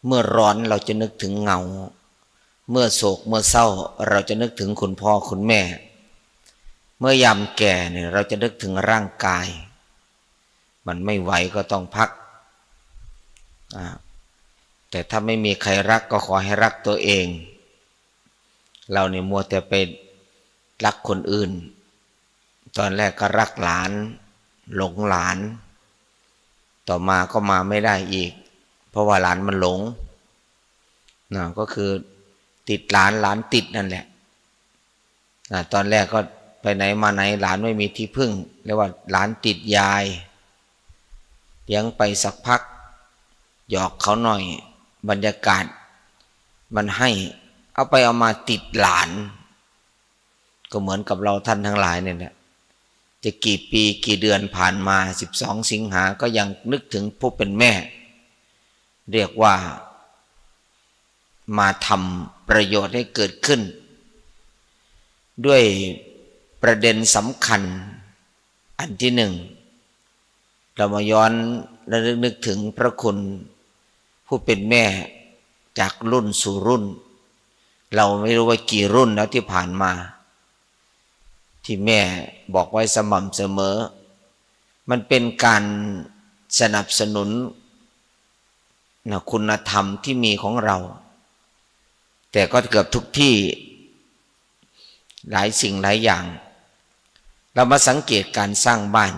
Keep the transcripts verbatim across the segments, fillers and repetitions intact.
เมื่อร้อนเราจะนึกถึงเงา เมื่อโศกเมื่อเศร้า เราจะนึกถึงคุณพ่อคุณแม่ เมื่อยามแก่เนี่ยเราจะนึกถึงร่างกาย มันไม่ไหวก็ต้องพัก อ่า แต่ถ้าไม่มีใครรักก็ขอให้รักตัวเอง เราเนี่ยมัวแต่ไปรักคนอื่น ตอนแรกก็รักหลาน หลงหลาน ต่อมาก็มาไม่ได้อีก เพราะว่าหลานมันหลง นะ ก็คือติดหลาน หลานติดนั่นแหละ นะ ตอนแรกก็ไปไหนมาไหนหลานไม่มีที่พึ่ง เรียกว่าหลานติดยาย เลี้ยงไปสักพัก หยอกเขาหน่อย บรรยากาศมันให้ เอาไปเอามาติดหลาน ก็เหมือนกับเราท่านทั้งหลายเนี่ยแหละ จะกี่ปีกี่เดือนผ่านมา สิบสอง สิงหาก็ยังนึกถึงผู้เป็นแม่ เรียกว่ามาทำประโยชน์ให้เกิดขึ้น ด้วยประเด็นสำคัญ อันที่หนึ่ง เรามาย้อนระลึกนึกถึงพระคุณผู้เป็นแม่จากรุ่นสู่รุ่น เราไม่รู้ว่ากี่รุ่นแล้วที่ผ่านมา ที่แม่บอกไว้สม่ำเสมอ มันเป็นการสนับสนุนนะคุณธรรมที่มีของเรา แต่ก็เกือบทุกที่ หลายสิ่งหลายอย่าง เรามาสังเกตการสร้างบ้าน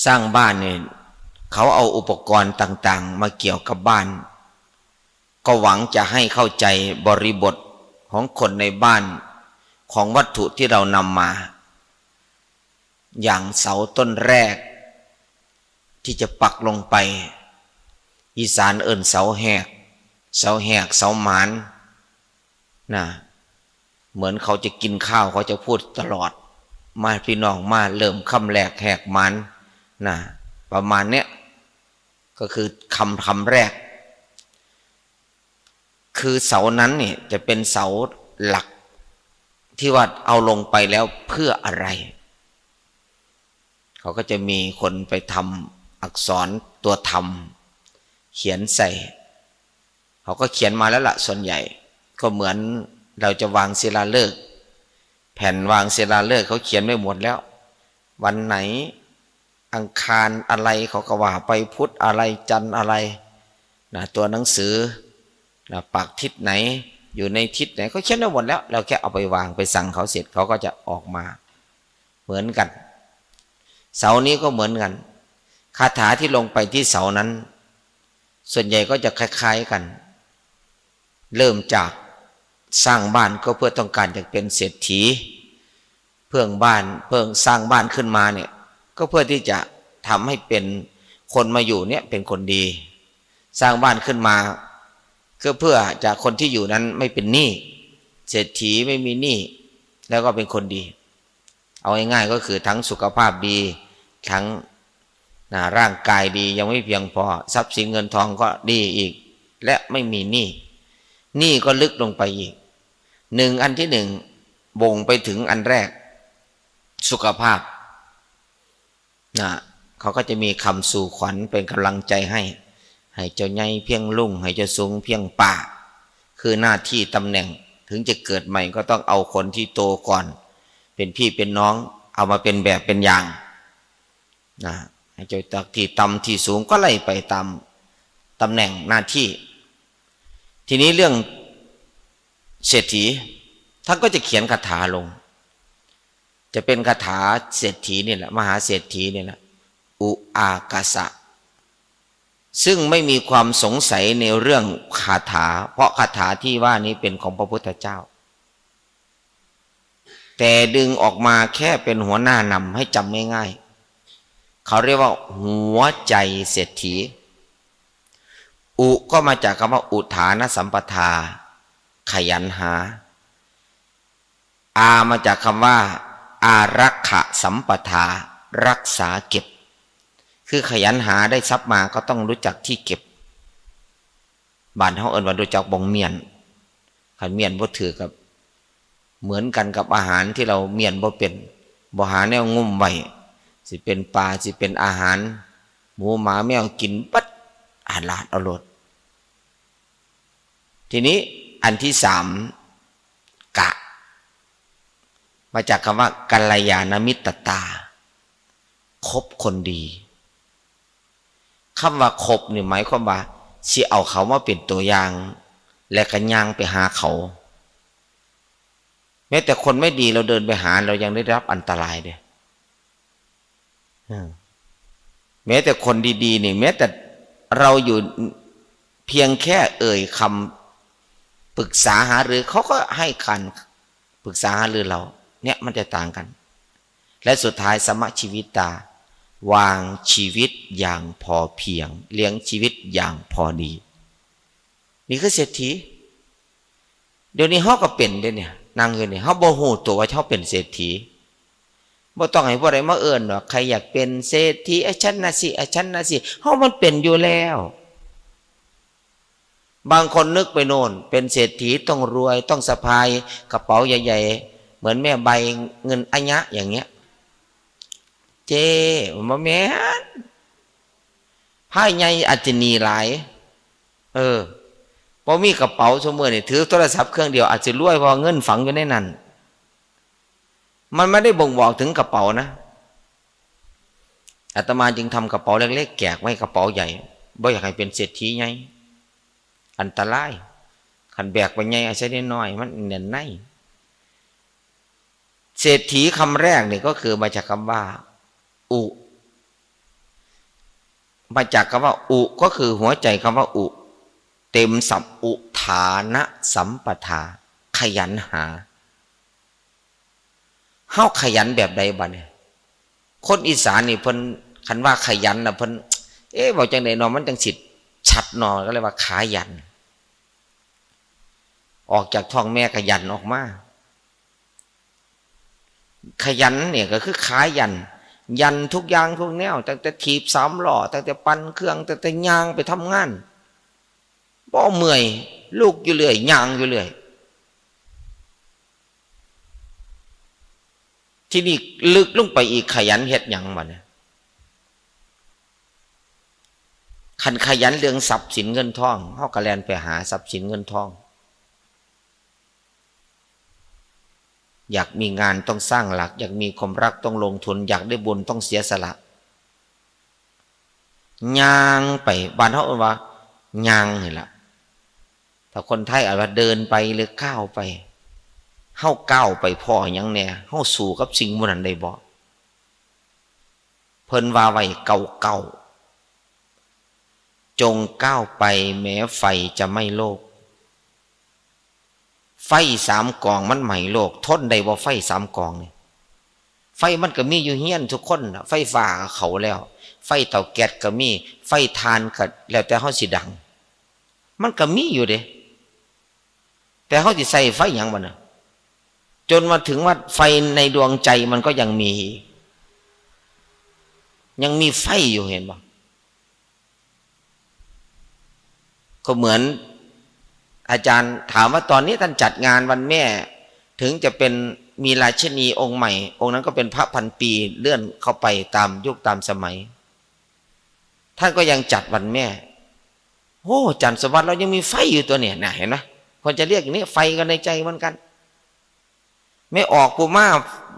สร้างบ้านเนี่ยเขาเอาอุปกรณ์ต่างๆ มาเกี่ยวกับบ้าน ก็หวังจะให้เข้าใจบริบทของคนในบ้าน ของวัตถุที่เรานำมา อย่างเสาต้นแรก ที่จะปักลงไป อีสานเอิ้นเสาแหก เสาแหก เสาหมาน นะ เหมือนเขาจะกินข้าว เขาจะพูดตลอด มาพี่น้องมาเริ่มคำแรกแหกหมาน นะ ประมาณเนี้ย ก็คือคำ คำแรก คือเสานั้นเนี่ยจะเป็นเสาหลัก ที่ว่าเอาลงไปแล้วเพื่ออะไร เขาก็จะมีคนไปทำอักษรตัวธรรม เขียนใส่ เขาก็เขียนมาแล้วละส่วนใหญ่ ก็เหมือนเราจะวางศิลาฤกษ์ แผ่นวางศิลาฤกษ์เขาเขียนไว้หมดแล้ว วันไหน อังคารอะไรเขาก็ว่าไป พุธอะไร จันทร์อะไร นะ ตัวหนังสือ นะ ปักทิศไหน อยู่ในทิศไหน เขาเขียนไว้หมดแล้ว เราแค่เอาไปวาง ไปสั่งเขาเสร็จ เขาก็จะออกมา เหมือนกัน เสานี้ก็เหมือนกัน คาถาที่ลงไปที่เสานั้น ส่วนใหญ่ก็จะคล้ายๆกัน เริ่มจากสร้างบ้านก็เพื่อต้องการจะเป็นเศรษฐี เพื่อบ้าน เพื่อสร้างบ้านขึ้นมาเนี่ย ก็เพื่อที่จะทำให้เป็นคนมาอยู่เนี่ยเป็นคนดี สร้างบ้านขึ้นมา ก็เพื่อจะคนที่อยู่นั้นไม่เป็นหนี้ เศรษฐีไม่มีหนี้ แล้วก็เป็นคนดี เอาง่ายๆก็คือทั้งสุขภาพดี ทั้ง นะ ร่างกายดี ยังไม่เพียงพอ ทรัพย์สินเงินทองก็ดีอีก และไม่มีหนี้ หนี้ก็ลึกลงไปอีก หนึ่ง อันที่หนึ่ง บ่งไปถึงอันแรก สุขภาพ นะ เขาก็จะมีคำสู่ขวัญเป็นกำลังใจให้ ให้เจ้าใหญ่เพียงลุง ให้เจ้าสูงเพียงป้า คือหน้าที่ตำแหน่ง ถึงจะเกิดใหม่ก็ต้องเอาคนที่โตก่อน เป็นพี่เป็นน้อง เอามาเป็นแบบเป็นอย่าง นะ ให้เจ้าจากที่ต่ำที่สูงก็ไล่ไปตามตำแหน่งหน้าที่ ทีนี้เรื่องเศรษฐี ท่านก็จะเขียนคาถาลง จะเป็นคาถาเศรษฐีนี่แหละ มหาเศรษฐีนี่แหละ อุอากาสะ ซึ่งไม่มีความสงสัยในเรื่องคาถา เพราะคาถาที่ว่านี้เป็นของพระพุทธเจ้า แต่ดึงออกมาแค่เป็นหัวหน้านำให้จำง่ายๆ เขาเรียกว่าหัวใจเศรษฐี อุก็มาจากคำว่าอุทานสัมปทา ขยันหา อามาจากคำว่าอารักขสัมปทา รักษาเก็บ คือขยันหาได้ทรัพย์มาก็ต้องรู้จักที่เก็บ บ้านเฮาเอิ้นว่ารู้จักบ่องเมี้ยน คันเมี้ยนบ่ถืกกับ เหมือนกันกับอาหารที่เราเมี้ยนบ่เป็น บ่หาแนวงุ้มไว้ สิเป็นปลา สิเป็นอาหาร หมูหมาแมวกินเบิด อาลาดเอาโลด ทีนี้อันที่สาม กะ มาจากคำว่ากัลยาณมิตรตา คบคนดี คำว่าคบนี่หมายความว่า สิเอาเขามาเป็นตัวอย่าง และก็ย่างไปหาเขา แม้แต่คนไม่ดีเราเดินไปหา เรายังได้รับอันตรายเลย เออ แม้แต่คนดีๆนี่ แม้แต่เราอยู่เพียงแค่เอ่ยคำปรึกษาหารือ เขาก็ให้การปรึกษาหารือเรา เนี่ยมันจะต่างกัน และสุดท้าย สมชีวิตา วางชีวิตอย่างพอเพียง เลี้ยงชีวิตอย่างพอดี นี่คือเศรษฐี เดี๋ยวนี้เฮาก็เป็นเด้เนี่ย นั่งอยู่นี่ เฮาบ่ฮู้ตัวว่าเฮาเป็นเศรษฐี บ่ต้องให้ผู้ใดมาเอิ้นดอก ใครอยากเป็นเศรษฐี ไอ้ฉันน่ะสิ ไอ้ฉันน่ะสิ เฮามันเป็นอยู่แล้ว บางคนนึกไปโน่น เป็นเศรษฐีต้องรวย ต้องสะพายกระเป๋าใหญ่ๆ เหมือนแม่ใบเงินอะยะอย่างเงี้ย เจ้ บ่แม่น พายใหญ่อาจจะหนี้หลาย เออ บ่มีกระเป๋าซุมื้อนี่ ถือโทรศัพท์เครื่องเดียว อาจจะรวย เพราะเงินฝังอยู่ในนั้น มันไม่ได้บ่งบอกถึงกระเป๋านะ อาตมาจึงทำกระเป๋าเล็กๆ แจกไว้ กระเป๋าใหญ่ บ่อยากให้เป็นเศรษฐีใหญ่ อันตราย คันแบกไปใหญ่ เอาใส่น้อยๆ มันแน่นใน เศรษฐีคำแรกนี่ก็คือมาจากคำว่า อุ มาจากคำว่า อุ ก็คือหัวใจคำว่า อุ เต็มศัพท์ อุทานะสัมปทา ขยันหา เฮาขยันแบบใดบัดนี้ คนอีสานนี่เพิ่น คันว่าขยันน่ะ เพิ่น เอ๊ะ เว้าจั่งใดน้อ มันจั่งสิชัดน้อ ก็เลยว่าขายัน ออกจากท้องแม่ก็ยันออกมา ขยันเนี่ยก็คือขายัน ยันทุกอย่างทุกแนว ตั้งแต่ถีบสามล้อ ตั้งแต่ปั่นเครื่อง ตั้งแต่ย่างไปทำงาน บ่เมื่อย ลุกอยู่เรื่อย ย่างอยู่เรื่อย ทีนี้ลึกลงไปอีก ขยันเฮ็ดหยังบัดนี้ คันขยันเรื่องทรัพย์สินเงินทอง เฮาก็แล่นไปหาทรัพย์สินเงินทอง อยากมีงานต้องสร้างหลัก อยากมีความรักต้องลงทุน อยากได้บุญต้องเสียสละ ย่างไป บ้านเฮาเอิ้นว่า ย่างนี่ล่ะ ถ้าคนไทยอาจว่าเดินไปหรือก้าวไป เฮาก้าวไปพ้อหยังแน่ เฮาสู้กับสิ่งหมู่นั้นได้บ่ เพิ่นว่าไว้ เก้าเก้า จงก้าวไปแม้ไฟจะไหม้โลก ไฟสามกองมันไหม้โลก ทนได้บ่ไฟสามกองนี่ ไฟมันก็มีอยู่เฮือนทุกคนน่ะ ไฟฟ้าก็เข้าแล้ว ไฟเตาแก๊สก็มี ไฟถ่านก็แล้วแต่เฮาสิดัง มันก็มีอยู่เด้ แต่เฮาสิใส่ไฟหยังบัดน่ะ จนมาถึงว่าไฟในดวงใจมันก็ยังมี ยังมีไฟอยู่ เห็นบ่ ก็เหมือนอาจารย์ถามว่าตอนนี้ท่านจัดงานวันแม่ ถึงจะเป็น มีราชินีองค์ใหม่ องค์นั้นก็เป็นพระพันปี เลื่อนเข้าไปตามยุคตามสมัย ท่านก็ยังจัดวันแม่ โอ้ อาจารย์สวัสดิ์ เรายังมีไฟอยู่ตัวเนี่ยนะ เห็นไหม คนจะเรียกอย่างนี้ ไฟก็ในใจเหมือนกัน แม่ออกผู้มา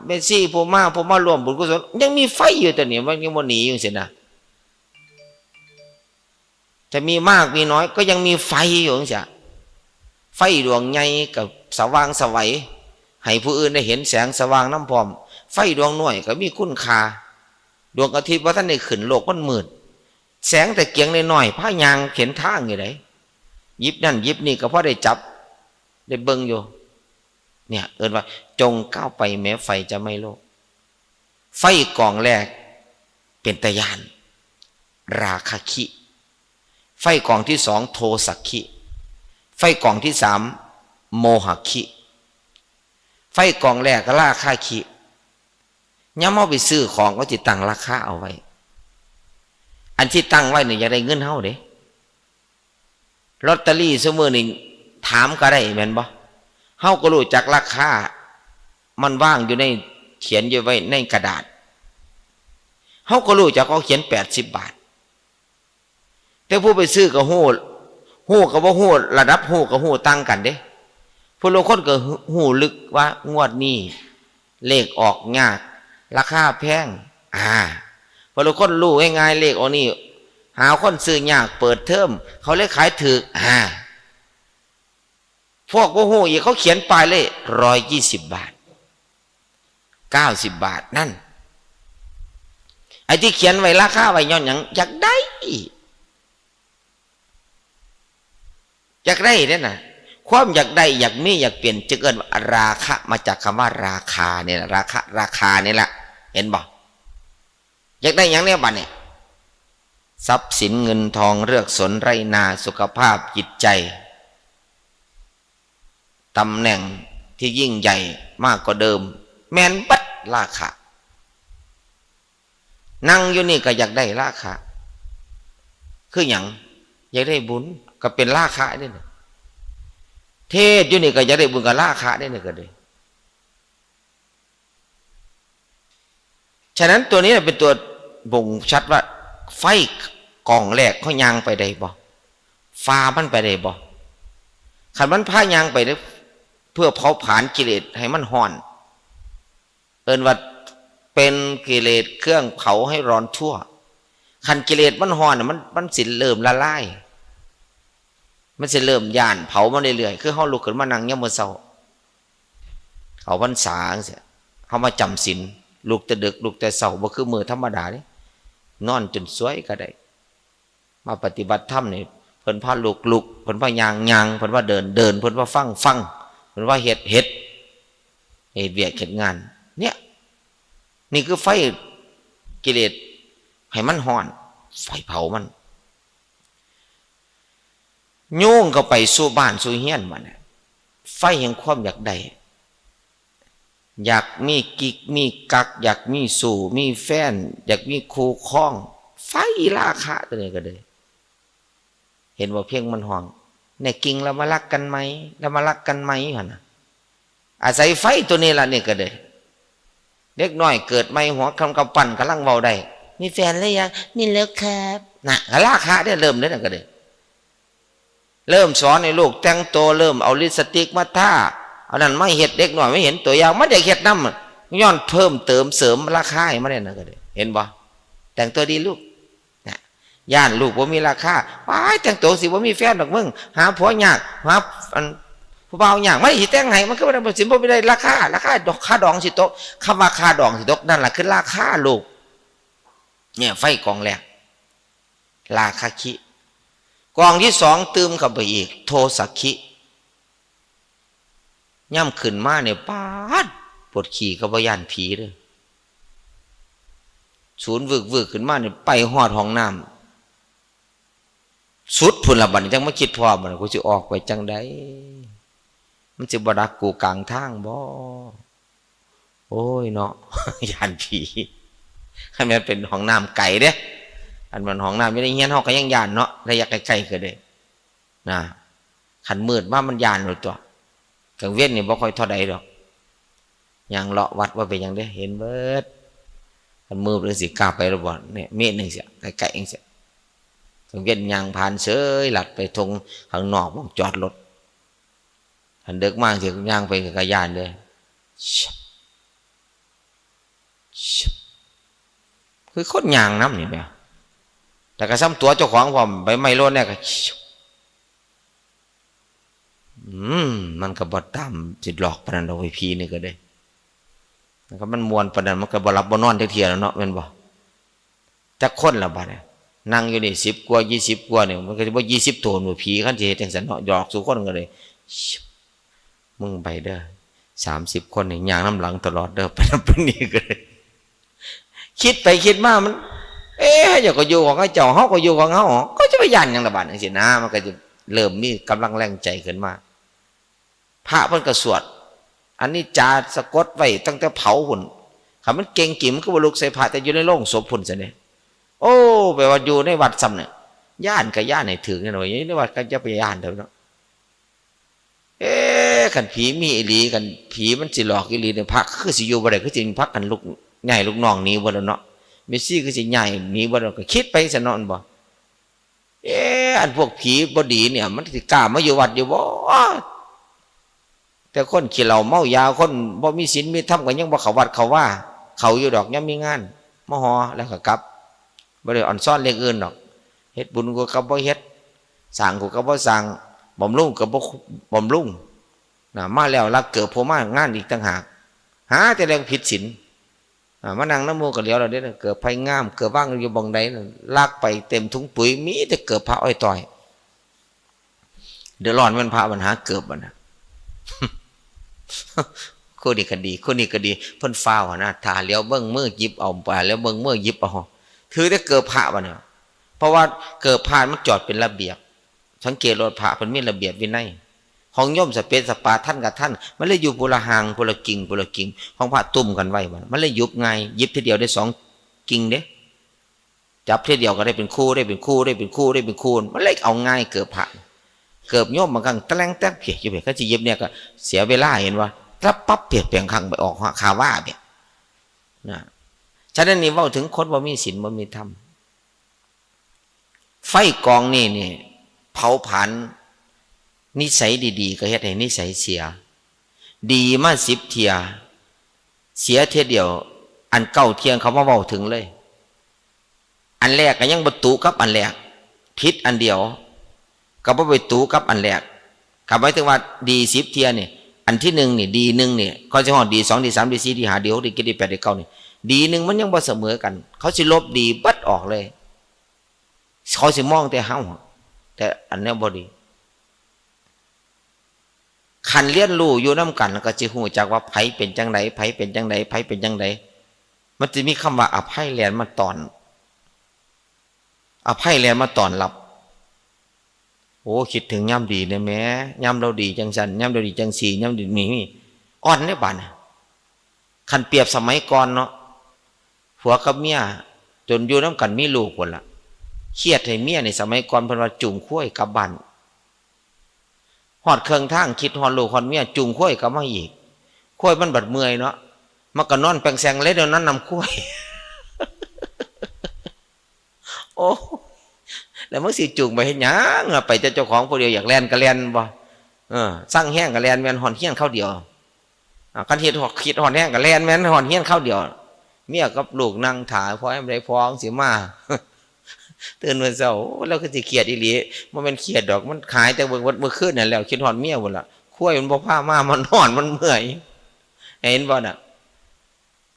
แม่ชีผู้มา ผู้มาร่วมบุญกุศล ยังมีไฟอยู่ตัวนี้ มันยังบ่หนีอยู่สินะ จะมีมากมีน้อยก็ยังมีไฟอยู่จังซี้ ไฟดวงใหญ่ก็สว่างไสว ให้ผู้อื่นได้เห็นแสงสว่างนำพร้อม ไฟดวงน้อยก็มีคุณค่า ดวงอาทิตย์บ่ทันได้ขึ้น โลกมันมืด แสงตะเกียงน้อยๆ พาย่างเห็นทางอยู่ได๋ หยิบนั่นหยิบนี่ก็พอได้จับ ได้เบิ่งอยู่ เนี่ย เอิ้นว่า จงก้าวไปแม้ไฟจะไหม้โลก ไฟกองแรกเป็นตาย้าน ราคะคิ ไฟกองที่สอง โทสะคิ ไฟกองที่สาม โมหะคิ ไฟกองแรกราคะคิ ยามเฮาไปซื้อของ ก็สิตั้งราคาเอาไว้ อันที่ตั้งไว้นี่อยากได้เงินเฮาเด้ ลอตเตอรี่ซุมื้อนี่ถามก็ได้แม่นบ่ เฮาก็รู้จักราคา มันวางอยู่ใน เขียนอยู่ไว้ในกระดาษ เฮาก็รู้จัก เขาเขียนแปดสิบบาท แต่ผู้ไปซื้อก็ฮู้ ฮู้ก็บ่ฮู้ ระดับฮู้ก็ฮู้ต่างกันเด้ ผู้ลางคนก็ฮู้ลึกว่างวดนี้เลขออกยาก ราคาแพง อ่า ผู้ลางคนรู้ง่ายๆ เลขออกนี่ หาคนซื้อยาก เปิดเทอม เขาเลยขายถูก อ่า พวกบ่ฮู้อีก เขาเขียนป้ายเลย ร้อยยี่สิบบาท เก้าสิบบาท นั่น ไอ้ที่เขียนไว้ราคาไว้ย้อนหยัง อยากได้ อยากได้เนี่ยนะ ความอยากได้ อยากมี อยากเปลี่ยน จึงเอิ้นว่าราคะ มาจากคำว่าราคาเนี่ยนะ ราคะ ราคาเนี่ยแหละ เห็นบ่ อยากได้หยังเนี่ยบัดเนี่ย ทรัพย์สินเงินทอง เรือกสนไร่นา สุขภาพจิตใจ ตำแหน่งที่ยิ่งใหญ่มากกว่าเดิม แม่นเบิด ราคะ นั่งอยู่นี่ก็อยากได้ราคะ คือหยัง อยากได้บุญ ก็เป็นราคะเด้เนี่ย เทศน์อยู่นี่ก็อยากได้บุญ ก็ราคะเด้เนี่ย ก็เลย ฉะนั้นตัวนี้เป็นตัวบ่งชัดว่า ไฟกองแรกเขาย่างไปได้บ่ ฝ่ามันไปได้บ่ คันมันพาย่างไปเด้อ เพื่อเผาผลาญกิเลสให้มันฮ้อน เอิ้นว่าเป็นกิเลสเครื่องเผาให้ร้อนทั่ว คันกิเลสมันฮ้อนน่ะ มัน มันสิเริ่มละลาย มันสิเริ่มย้านเผามาเรื่อยๆ คือเฮาลุกขึ้นมานั่งยามมื้อเช้า เข้าพรรษาจั่งซี้ เฮามาจำศีล ลุกแต่ดึก ลุกแต่เช้า บ่คือมื้อธรรมดาเด้ นอนจนสวยก็ได้ มาปฏิบัติธรรมนี่ เพิ่นพาลุก ลุก เพิ่นพาย่าง ย่าง เพิ่นพาเดิน เดิน เพิ่นพาฟัง ฟัง เพิ่นพาเฮ็ด เฮ็ด เฮ็ดเวียกเฮ็ดงาน เนี่ย นี่คือไฟกิเลส ให้มันฮ้อน ไฟเผามัน โยงเข้าไปสู่บ้านสู่เฮือนบัดเนี่ย ไฟแห่งความอยากได้ อยากมีกิ๊กมีกั๊ก อยากมีชู้มีแฟน อยากมีคู่ครอง ไฟราคะตัวนี้ก็เลย เห็นบ่ เพลงมันฮ้อง แน่จริงเรามารักกันไหม เรามารักกันไหม หั่นน่ะ อาศัยไฟตัวนี้ล่ะ นี่ก็เลย เด็กน้อยเกิดใหม่หัวกำกำปั้นกำลังเว้าได้ มีแฟนหรือยัง มีแล้วครับ น่ะ ราคะเนี่ยเริ่มเลยน่ะ ก็เลย เริ่มสอนให้ลูกแต่งตัว เริ่มเอาลิปสติกมาทา เอานั่นมาเฮ็ด เด็กน้อยไม่เห็นตัวอย่าง มันอยากเฮ็ดนำ ย้อนเพิ่มเติมเสริมราคาให้มันเนี่ยนะ ก็เลย เห็นบ่ แต่งตัวดีลูก นะ ย้านลูกบ่มีราคา ว้าย แต่งตัวสิบ่มีแฟนดอกมึง หาผัวยาก หาอันผู้บ่าวยาก มันสิแต่งให้ มันคือบ่ได้ มันสิบ่ได้ราคา ราคาดอก ค่าดองสิตก คำว่าค่าดองสิตก นั่นล่ะคือราคาลูก เนี่ย ไฟกองแรก ราคะคิ กองที่สองตื่มเข้าไปอีก โทสะคิ ย่ำขึ้นมาเนี่ย ป๊าด ปวดขี้ก็บ่ย้านผีเด้อ สูนวืกๆ ขึ้นมาเนี่ย ไปฮอดห้องน้ำ สุดพุ้นละบัดนี้ จั่งมาคิดพ้อ บัดนี้กูสิออกไปจั่งใด มันสิบ่ดักกูกลางทางบ่ โอ้ยเนาะ ย้านผี คันแม่นเป็นห้องน้ำไกลเด้ อันมันห้องน้ำอยู่ในเฮือนเฮาก็ยังย้านเนาะ ระยะใกล้ๆ ก็ได้ นะ คันมืดมามันย้านโลดตั๊ว กลางเว็นนี่บ่ค่อยเท่าใดดอก ย่างเลาะวัดว่าเป็นหยังเด้ เห็นเบิด คันมืดจั่งซี้กล้าไปหรือบ่ เนี่ย เมตรหนึ่งเสีย ใกล้ๆ จั่งซี้ กลางเว็นย่างผ่านเสย ลัดไปทงข้างนอก หม่องจอดรถ คันดึกมาจั่งซี้ ย่างไปก็ย้านเด้ คือคนย่างนำนี่แหม แต่ก็ส่ำตั๋วเจ้าของพร้อม ใบไม้หล่นแน่ก็ อืม มันก็บ่ตามสิหลอกปานนั้นดอกเว้ย ผีนี่ก็เด้ มันก็มันม่วนปานนั้น มันก็บ่หลับบ่นอนจักเทื่อแล้วเนาะ แม่นบ่ จักคนละบัดเนี่ย นั่งอยู่นี่สิบกว่า ยี่สิบกว่าเนี่ย มันก็สิบ่ยี่สิบโตนบ่ ผีคันสิเฮ็ดจั่งซั้นเนาะ หลอกสู่คนก็เลย มึงไปเด้อ สามสิบคนนี่ย่างนำหลังตลอดเด้อ ไปนั่นไปนี่ก็เลย คิดไปคิดมามัน เอ๊ะ เจ้าก็อยู่ของเขาเจ้า เฮาก็อยู่ของเฮา ก็จะไปย้านหยังละบาดจั่งซี้นะ มันก็จะเริ่มมีกำลังแรงใจขึ้นมา พระเพิ่นก็สวด อนิจจาสะกดไว้ตั้งแต่เผาพุ้น คันมันเก่งจริงมันก็บ่ลุกใส่พระ แต่อยู่ในโลงศพพุ้นซะเด้ โอ้ แปลว่าอยู่ในวัดซ้ำเนี่ย ย้านก็ย้านให้ถืกเนี่ยนะ อยู่ในวัดก็อย่าไปย้านเด้อเนาะ เอ๊ะ คันผีมีอีหลี คันผีมันสิหลอกอีหลีเนี่ย พระคือสิอยู่บ่ได้ คือสิพากันลุก ย้ายลูกน้องหนีเบิดแล้วเนาะ แม่ชีคือสิย้ายหนีเบิดแล้ว ก็คิดไปซั้นเนาะ แม่นบ่ เอ๊ะ อันพวกผีบ่ดีเนี่ย มันสิกล้ามาอยู่วัดอยู่บ่ แต่คนขี้เหล้าเมายา คนบ่มีศีลมีธรรมก็ยังบ่เข้าวัดเข้าวา เข้าอยู่ดอกยามมีงาน มาหอแล้วก็กลับ บ่ได้อ่อนซ้อนเรื่องอื่นดอก เฮ็ดบุญกูก็บ่เฮ็ด สร้างกูก็บ่สร้าง บำรุงก็บ่บำรุง นะ มาแล้วลักเกิบผู้มางานอีกต่างหาก หาแต่เรื่องผิดศีล อ่า มานั่งนำหมู่ก็เหลียวแล้วเด้อ เกิบไผงาม เกิบวางอยู่บ่องใดนั่น ลักไปเต็มถุงปุ๋ย มีแต่เกิบพระอ้อยต้อย เดือดร้อนแม่นพระบัดหาเกิบบัดน่ะ คู่นี้ก็ดี คู่นี้ก็ดี เพิ่นฟ้าวหั้นนะ ถ้าเหลียวเบิ่งมือหยิบเอา ไปเหลียวเบิ่งมือหยิบเอา ถือแต่เกิบพระบัดน่ะ เพราะว่าเกิบพระมันจอดเป็นระเบียบ สังเกตโลด พระเพิ่นมีระเบียบวินัย ของโยมสเปซสปา ท่านกับท่าน มันเลยอยู่ผู้ละห่าง ผู้ละกิ่ง ผู้ละกิ่ง ของพระตุ้มกันไว้บัด มันเลยหยิบง่าย หยิบทีเดียวได้สองกิ่งเด้ จับทีเดียวก็ได้เป็นคู่ ได้เป็นคู่ ได้เป็นคู่ ได้เป็นคู่ มันเลยเอาง่ายเกิบพระ เกิบโยมบางครั้งแตล้งแต๊กเพียกอยู่เพียก ก็สิหยิบเนี่ยก็เสียเวลา เห็นว่าตับปั๊บเพียก เปลี่ยนครั้งไปออกคาว่าเพียก นะ ฉะนั้นนี่เว้าถึงคนบ่มีศีลบ่มีธรรม ไฟกองนี่นี่ เผาผลาญนิสัยดีๆ ก็เฮ็ดให้นิสัยเสีย ดีมาสิบเทื่อ เสียเทื่อเดียว อันเก้าเทื่อเขามาเว้าถึงเลย อันแรกก็ยังบ่ตุกับอันแรก ผิดอันเดียว ก็บ่ไปตุกับอันแรก ก็หมายถึงว่าดีสิบเทื่อนี่ อันที่หนึ่งนี่ ดีหนึ่งนี่ เขาสิฮอดดีสอง ดีสาม ดีสี่ ดีห้า ดีหก ดีเจ็ด ดีแปด ดีเก้า นี่ ดีหนึ่งมันยังบ่เสมอกัน เขาสิลบดีเบิดออกเลย เขาสิมองแต่เฮา แต่อันเนี้ยบ่ดี คันเรียนรู้อยู่นำกัน ก็สิฮู้จักว่าไผเป็นจั่งใด ไผเป็นจั่งใด ไผเป็นจั่งใด มันสิมีคำว่าอภัยแล่นมาต้อน อภัยแล่นมาต้อนรับ โอ้ คิดถึงยามดีเนี่ยแหม ยามเราดีจั่งซั้น ยามเราดีจั่งซี้ ยามดีนี่ อ่อนเด้บาดนี้ คันเปรียบสมัยก่อนเนาะ ผัวกับเมีย จนอยู่นำกันมีลูกพู้นล่ะ เครียดให้เมียนี่ สมัยก่อนเพิ่นว่าจูงควายกลับบ้าน ฮอดเครื่องทาง คิดฮอดลูกฮอดเมีย จูงควายกลับมาอีก ควายมันบัดเมื่อยเนาะ มันก็นอนแปงแซงเลย เดี๋ยวนอนนำควาย โอ้ แล้วมึงสิจูงไปเฮ็ดหยังอะ ไปแต่เจ้าของผู้เดียว อยากแล่นก็แล่นบ่ เออ ซังแฮงก็แล่นแม่นฮอดเฮือนคราวเดียว อ่า คันเฮ็ดฮอด คิดฮอดแฮงก็แล่นแม่นฮอดเฮือนคราวเดียว เมียกับลูกนั่งถ่า พอให้มันได้พอจั่งสิมา ตื่นมื้อเช้า โอ้ แล้วคือสิเครียดอีหลี บ่แม่นเครียดดอก มันขายแต่เบิ่งเบิดมื้อคืนนั่นแล้ว คิดฮอดเมียพู้นล่ะ ควายมันบ่พามา มันนอน มันเมื่อย เห็นบ่น่ะ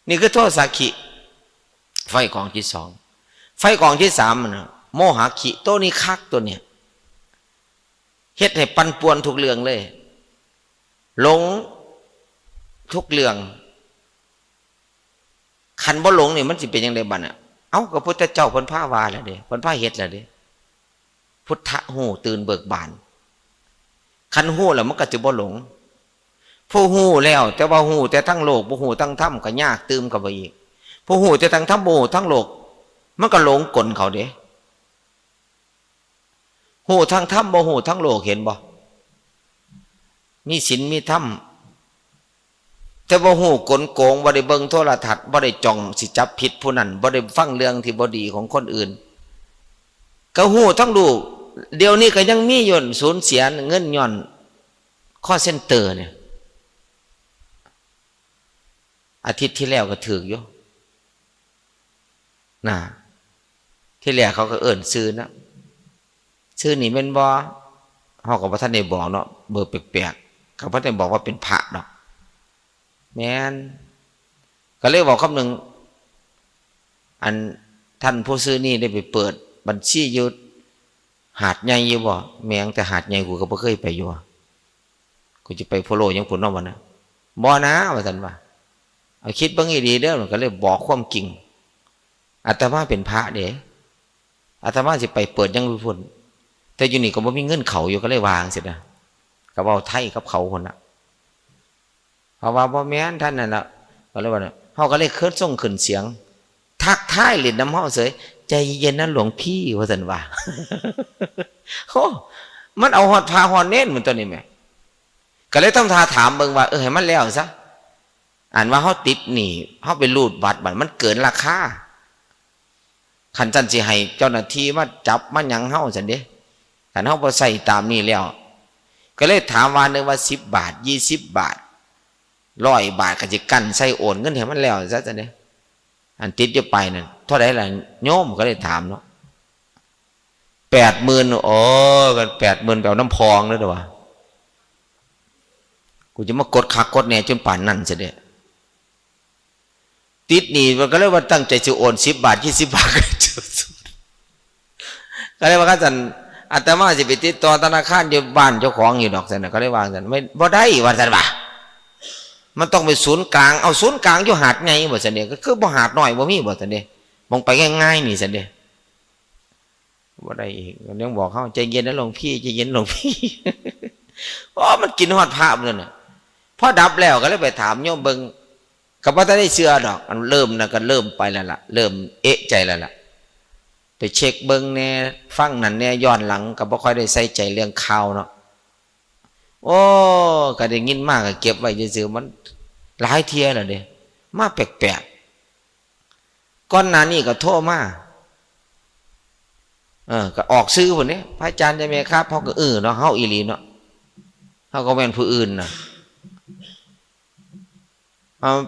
นี่คือโทสะคิ ไฟกองที่สอง ไฟกองที่สามมันน่ะ โมหะคิ ตัวนี้คักตัวเนี่ย เฮ็ดให้ปั่นป่วนทุกเรื่องเลย หลงทุกเรื่อง คันบ่หลงนี่มันสิเป็นจั่งใดบัดน่ะ เอ้า ก็พุทธเจ้าเพิ่นพาว่าแล้วเด้ เพิ่นพาเฮ็ดแล้วเด้ พุทธะฮู้ตื่นเบิกบาน คันฮู้แล้วมันก็สิบ่หลง ผู้ฮู้แล้ว แต่ว่าฮู้แต่ทางโลก บ่ฮู้ทางธรรม ก็ยากตื่มเข้าไปอีก ผู้ฮู้แต่ทางธรรม บ่ฮู้ทางโลก มันก็หลงกลเขาเด้ ฮู้ทางธรรม บ่ฮู้ทางโลก เห็นบ่ มีศีลมีธรรม แต่บ่ฮู้กลโกง บ่ได้เบิ่งโทรทัศน์ บ่ได้จ้องสิจับผิดผู้นั้น บ่ได้ฟังเรื่องที่บ่ดีของคนอื่น ก็ฮู้ทั้งลูก เดี๋ยวนี้ก็ยังมีอยู่ สูญเสียเงินย้อน call center เนี่ย อาทิตย์ที่แล้วก็ถืกอยู่ นะ ที่แรกเขาก็เอิ้นชื่อนะ ชื่อนี่แม่นบ่ เฮาก็บ่ทันได้บอกเนาะ เบอร์แปลกๆ ก็บ่ทันได้บอกว่าเป็นพระดอก แม่น ก็เลยบอกคำหนึ่ง อันท่านผู้ชื่อนี่ได้ไปเปิดบัญชีอยู่หาดใหญ่อยู่บ่ แม่ง แต่หาดใหญ่กูก็บ่เคยไปอยู่ กูจะไปโพโลยังพุ่นเนาะวะนะ บ่นะ ว่าซั่นว่า เอาคิดเบิ่งให้ดีเด้อ มันก็เลยบอกความจริง อาตมาเป็นพระเด้ อาตมาสิไปเปิดยังอยู่พุ่น แต่อยู่นี่ก็บ่มีเงินเข้าอยู่ ก็เลยวาจั่งซี้นะ ก็เว้าไทยกับเขาพุ่นน่ะ เขาว่าบ่แม่นท่านนั่นล่ะ ก็เลยว่า เฮาก็เลยเคิดส่งขึ้นเสียง ทักทายเล่นนำเฮาเสย ใจเย็นนะหลวงพี่ ว่าซั่นว่า โอ้ มันเอาฮอดพระฮอดเณรมันตัวนี้แหม ก็เลยต้องทาถามเบิ่งว่า เออ ให้มันแล้วซะ อันว่าเฮาติดหนี้ เฮาไปรูดบัตรบัดมันเกินราคา คันซั่นสิให้เจ้าหน้าที่มาจับมาหยังเฮาซั่นเด้ คันเฮาบ่ใช้ตามนี้แล้ว ก็เลยถามว่า นึกว่าสิบบาท ยี่สิบบาท ร้อยบาท ก็สิกั้นใส่โอนเงินให้มันแล้วซะ ซั่นเด้ อันติดอยู่ปลายนั่น เท่าใดล่ะโยม ก็เลยถามเนาะ แปดหมื่น โอ้ กัน แปดหมื่น ไปเอาน้ำพองเด้อ ว่า กูจะมากดคักกดแน่จนปานนั้นซะเด้ ติดหนี้ มันก็เลยว่าตั้งใจสิโอนสิบบาท ยี่สิบบาท ก็เลยว่า "คันซั่น อาตมาสิไปติดต่อธนาคารอยู่บ้านเจ้าของอยู่ดอก" ซั่นน่ะ ก็เลยว่าซั่น "ไม่ บ่ได้" ว่าซั่นว่า "มันต้องไปศูนย์กลาง" "เอา ศูนย์กลางอยู่หาดใหญ่" ว่าซั่นเด้ "ก็คือบ่หาดน้อยบ่มี" ว่าซั่นเด้ "มองไปง่ายๆ นี่" ซั่นเด้ บ่ได้อีก ยังบอกเฮา "ใจเย็นนะหลวงพี่ ใจเย็นหลวงพี่" โอ้ มันกินฮอดพระมันน่ะ พอดับแล้วก็เลยไปถามโยมเบิ่ง ก็บ่ทันได้เชื่อดอก อันเริ่มน่ะ ก็เริ่มไปแล้วล่ะ เริ่มเอะใจแล้วล่ะ ไปเช็คเบิ่งแหน่ ฟังนั่นแหน่ ย้อนหลังก็บ่ค่อยได้ใส่ใจเรื่องข่าวเนาะ โอ้ ก็ได้ยินมาก็เก็บไว้ซื่อๆ มันหลายเทื่อแล้วเด้ มาแปลกๆ ก่อนหน้านี้ก็โทรมา เออ ก็ออกชื่อพุ้นเด้ "พระอาจารย์ใช่ไหมครับ" เฮาก็ เออ เนาะ เฮาอีหลีเนาะ เฮาก็แม่นผู้อื่นน่ะ "เอ่อ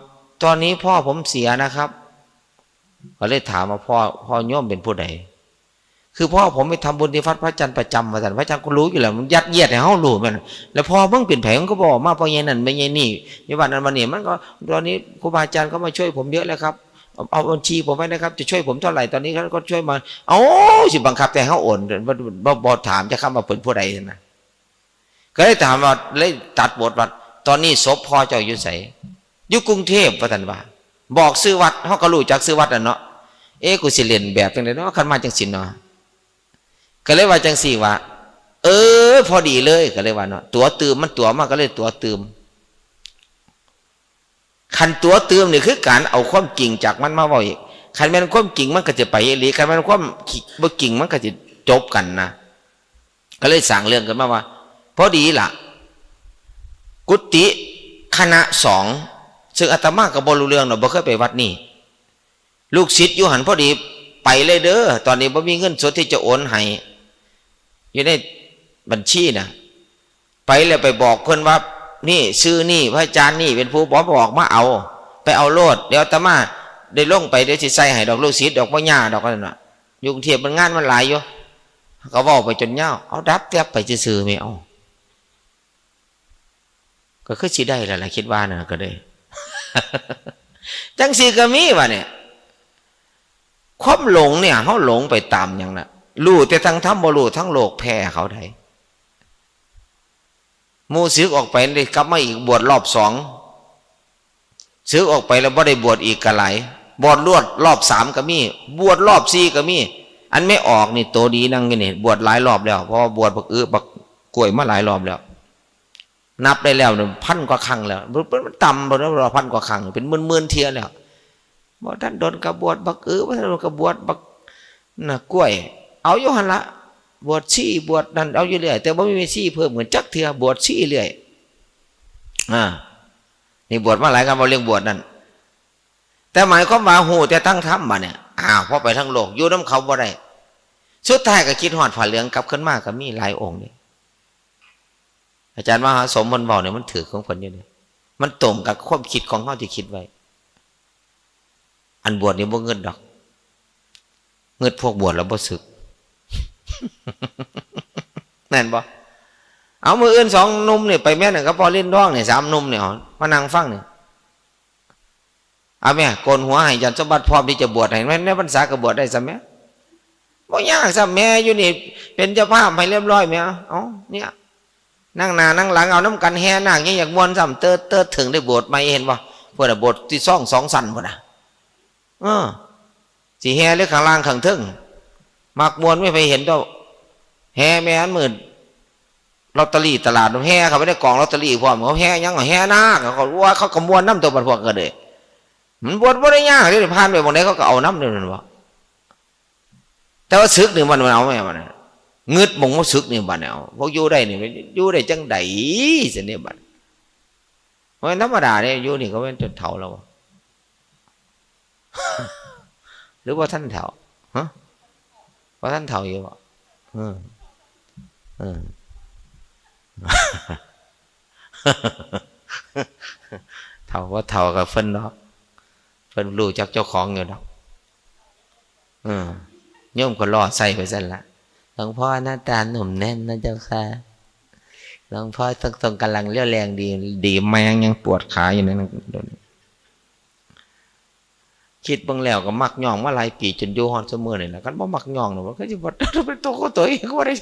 ตอนนี้พ่อผมเสียนะครับ" ก็เลยถามว่า "พ่อ พ่อโยมเป็นผู้ใด" "คือพ่อผมไปทำบุญที่วัดพระจันทร์ประจำ" ว่าซั่น พระอาจารย์ก็รู้อยู่แล้ว มันยัดเยียดให้เฮารู้แม่น "แล้วพ่อมึงเป็นไผ มึงก็บอกมา พ่อใหญ่นั่น แม่ใหญ่นี่ อยู่บ้านนั้นบ้านนี้" มันก็ "ตอนนี้ครูบาอาจารย์ก็มาช่วยผมเยอะแล้วครับ เอา เอาบัญชีผมไว้นะครับ จะช่วยผมเท่าไหร่ ตอนนี้เขาก็ช่วยมา" เอ้า สิบังคับแต่เฮาโอน บ่ บ่ บ่ถามจักคำว่าเพิ่นผู้ใดนะ ก็เลยถามว่า เลยตัดบทว่า "ตอนนี้ศพพ่อเจ้าอยู่ไส" "อยู่กรุงเทพฯ" ว่าซั่นว่า บอกชื่อวัด เฮาก็รู้จักชื่อวัดน่ะเนาะ เอ๊ะ กูสิเล่นแบบจั่งใดเนาะ คันมาจั่งซี้เนาะ ก็เลยว่าจั่งซี้ว่า "เออ พอดีเลย" ก็เลยว่าเนาะ ตั๋วตื่ม มันตั๋วมา ก็เลยตั๋วตื่ม คันตั๋วตื่มนี่คือการเอาความจริงจากมันมาเว้าอีก คันแม่นความจริงมันก็สิไปอีหลี คันแม่นความบ่จริงมันก็สิจบกันนะ ก็เลยสร้างเรื่องขึ้นมาว่า พอดีล่ะ กุฏิคณะสอง ซึ่งอาตมาก็บ่รู้เรื่องดอก บ่เคยไปวัดนี้ ลูกศิษย์อยู่หั่นพอดี ไปเลยเด้อ ตอนนี้บ่มีเงินสดที่จะโอนให้ อยู่ในบัญชีน่ะ ไปแล้วไปบอกเพิ่นว่า "นี่ชื่อนี่ พระอาจารย์นี่เป็นผู้บอก บอกมาเอา ไปเอาโลด เดี๋ยวอาตมาได้ลงไป เดี๋ยวสิใส่ให้ดอก ลูกศิษย์ดอก บ่ยากดอก" ว่าซั่นน่ะ อยู่กรุงเทพฯ มันงานมันหลายอยู่ ก็เว้าไปจนยาว เอาดับแต๊บไปซื่อๆ แหม เอ้า ก็คือสิได้แล้วล่ะ คิดว่านะ ก็ได้ จั่งซี้ก็มีวะเนี่ย ความหลงเนี่ย เฮาหลงไปตามหยังน่ะ รู้แต่ทางธรรม บ่รู้ทางโลก แพ้เขาได้ หมู่สึกออกไปนี่ กลับมาอีก บวชรอบสอง สึกออกไปแล้วบ่ได้บวชอีกก็หลาย บวชรวดรอบสามก็มี บวชรอบสี่ก็มี อันแม่ออกนี่โตดีนั่งอยู่นี่ บวชหลายรอบแล้ว เพราะว่าบวชบักอึบักกล้วยมาหลายรอบแล้ว นับได้แล้วเนี่ย พันกว่าครั้งแล้ว มัน มันต่ำบ่แล้ว พันกว่าครั้ง เป็นหมื่นๆ เทื่อแล้ว บ่ทันโดนก็บวชบักอึ บ่ทันโดนก็บวชบัก น่ะ กล้วย เอาอยู่หั่นละ บวชสี่ บวชนั่น เอาอยู่เรื่อย แต่บ่มีสี่เพิ่มขึ้นจักเทื่อ บวชสี่เรื่อย อ่า นี่บวชมาหลาย คันเว้าเรื่องบวชนั่น แต่หมายความว่าฮู้แต่ทางธรรมบัดเนี่ย อ้าว พอไปทางโลก อยู่นำเขาบ่ได้ สุดท้ายก็คิดฮอดผ้าเหลืองกลับคืนมาก็มีหลายองค์นี่ อาจารย์มหาสมเพิ่นเว้าเนี่ย มันถืกของเพิ่นอยู่นี่ มันตรงกับความคิดของเฮาที่คิดไว้ อันบวชนี่บ่งึดดอก งึดพวกบวชแล้วบ่สึก แม่นบ่ เอา มื้ออื่นสองหนุ่มนี่ไปแม่นกับพ่อเล่นดองนี่ สามหนุ่มนี่ เอา มานั่งฟังนี่ เอาแม่ โกนหัวให้อาจารย์สมบัติ พร้อมที่จะบวชให้ แม่นในพรรษาก็บวชได้ซ้ำแม่ บ่ยากซ้ำแม่ อยู่นี่เป็นเจ้าภาพให้เรียบร้อยแม่ เอา เนี่ย นั่งหน้านั่งหลังเอานำกัน แห่นาคยังอยากม่วนซ้ำ เติด เติด ถึงได้โบสถ์ใหม่ เห็นบ่ พุ้นน่ะ โบสถ์ที่ซองสองชั้นพุ้นน่ะ เออ สิแห่เลยข้างล่างข้างเทิง มักม่วน ไม่ไปเห็นดอก แห่แม่นมื้อลอตเตอรี่ตลาด แห่เข้าไปในกองลอตเตอรี่พร้อม เขาแห่หยัง แห่นาค เขาว่าเขาก็ม่วนนำตัวบัดพวกก็เด้ มันบวชบ่ได้ยากเด้ ผ่านไปหม่องใดเขาก็เอานำเด้ แม่นบ่ แต่ว่าสึกนี่มันเอาแม่มันน่ะ งึดหม่องบ่สึกนี่บัดนี่ เอา พวกอยู่ได้นี่ อยู่ได้จั่งใด ซั่นนี่บัด บ่แม่นธรรมดาเด้ อยู่นี่ก็แม่นจนเฒ่าแล้วบ่ หรือว่าทันเฒ่า ฮะ ว่าทันเฒ่าอยู่บ่ เออ เออ เฒ่าบ่เฒ่าก็เพิ่นดอก เพิ่นรู้จักเจ้าของอยู่ดอก เออ โยมก็ล่อใส่ไปซั่นละ หลวงพ่อหน้าตาหนุ่มแน่นนะเจ้าค่ะ หลวงพ่อต้อง ต้องกำลังเรี่ยวแรงดี ดีแมงยังปวดขาอยู่นั่นนะ คิดเบิ่งแล้วก็มักย่องมาหลายปีจนอยู่ฮอดซุมื้อนี่ล่ะ คันบ่มักย่องน่ะ มันก็สิบ่ เป็นตัวของตัวเองบ่ได้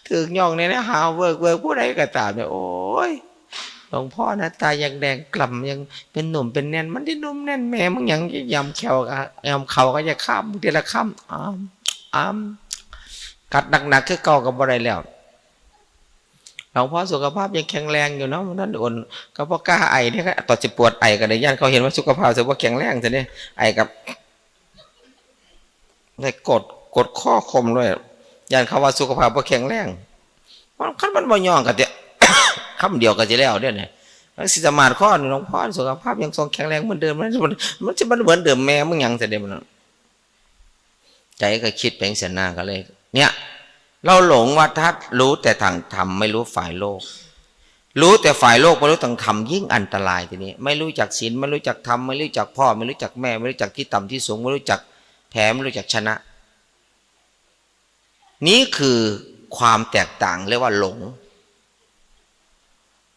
ถืกย่องเนี่ยนะ หาเวิร์ก เวิร์ก ผู้ใดก็ตามเนี่ย โอ้ย หลวงพ่อหน้าตายังแดงกล่ำ ยังเป็นหนุ่มเป็นแน่น มันที่หนุ่มแน่นแม่มึงหยัง ยำแข้วก็ ยำเข่าก็จะข้ามทีละข้าม อ้าม อ้าม กัดหนักๆ คือเก่าก็บ่ได้แล้ว หลวงพ่อสุขภาพยังแข็งแรงอยู่เนาะ นั่นอ่อน ก็บ่กล้าไอเนี่ย ตอนสิปวดไอก็ได้ ย่านเขาเห็นว่าสุขภาพสิบ่แข็งแรงซะเนี่ย ไอกับ ได้กด กดข้อคมด้วย ย่านเขาว่าสุขภาพบ่แข็งแรง มัน คันมันบ่ย่องก็สิ คำเดียวก็สิแล้วเด้เนี่ย มันสิสมาทข้อนี่ หลวงพ่อสุขภาพยังทรงแข็งแรงเหมือนเดิม มัน มันสิ มันเหมือนเดิมแม่มึงหยังซะเด้มัน ใจก็คิดไปจั่งซี้นะ ก็เลย เนี่ย เราหลงว่าถ้ารู้แต่ทางธรรม ไม่รู้ฝ่ายโลก รู้แต่ฝ่ายโลก ไม่รู้ทางธรรม ยิ่งอันตรายทีนี้ ไม่รู้จักศีล ไม่รู้จักธรรม ไม่รู้จักพ่อ ไม่รู้จักแม่ ไม่รู้จักที่ต่ำที่สูง ไม่รู้จักแพ้ ไม่รู้จักชนะ นี่คือความแตกต่าง เรียกว่าหลง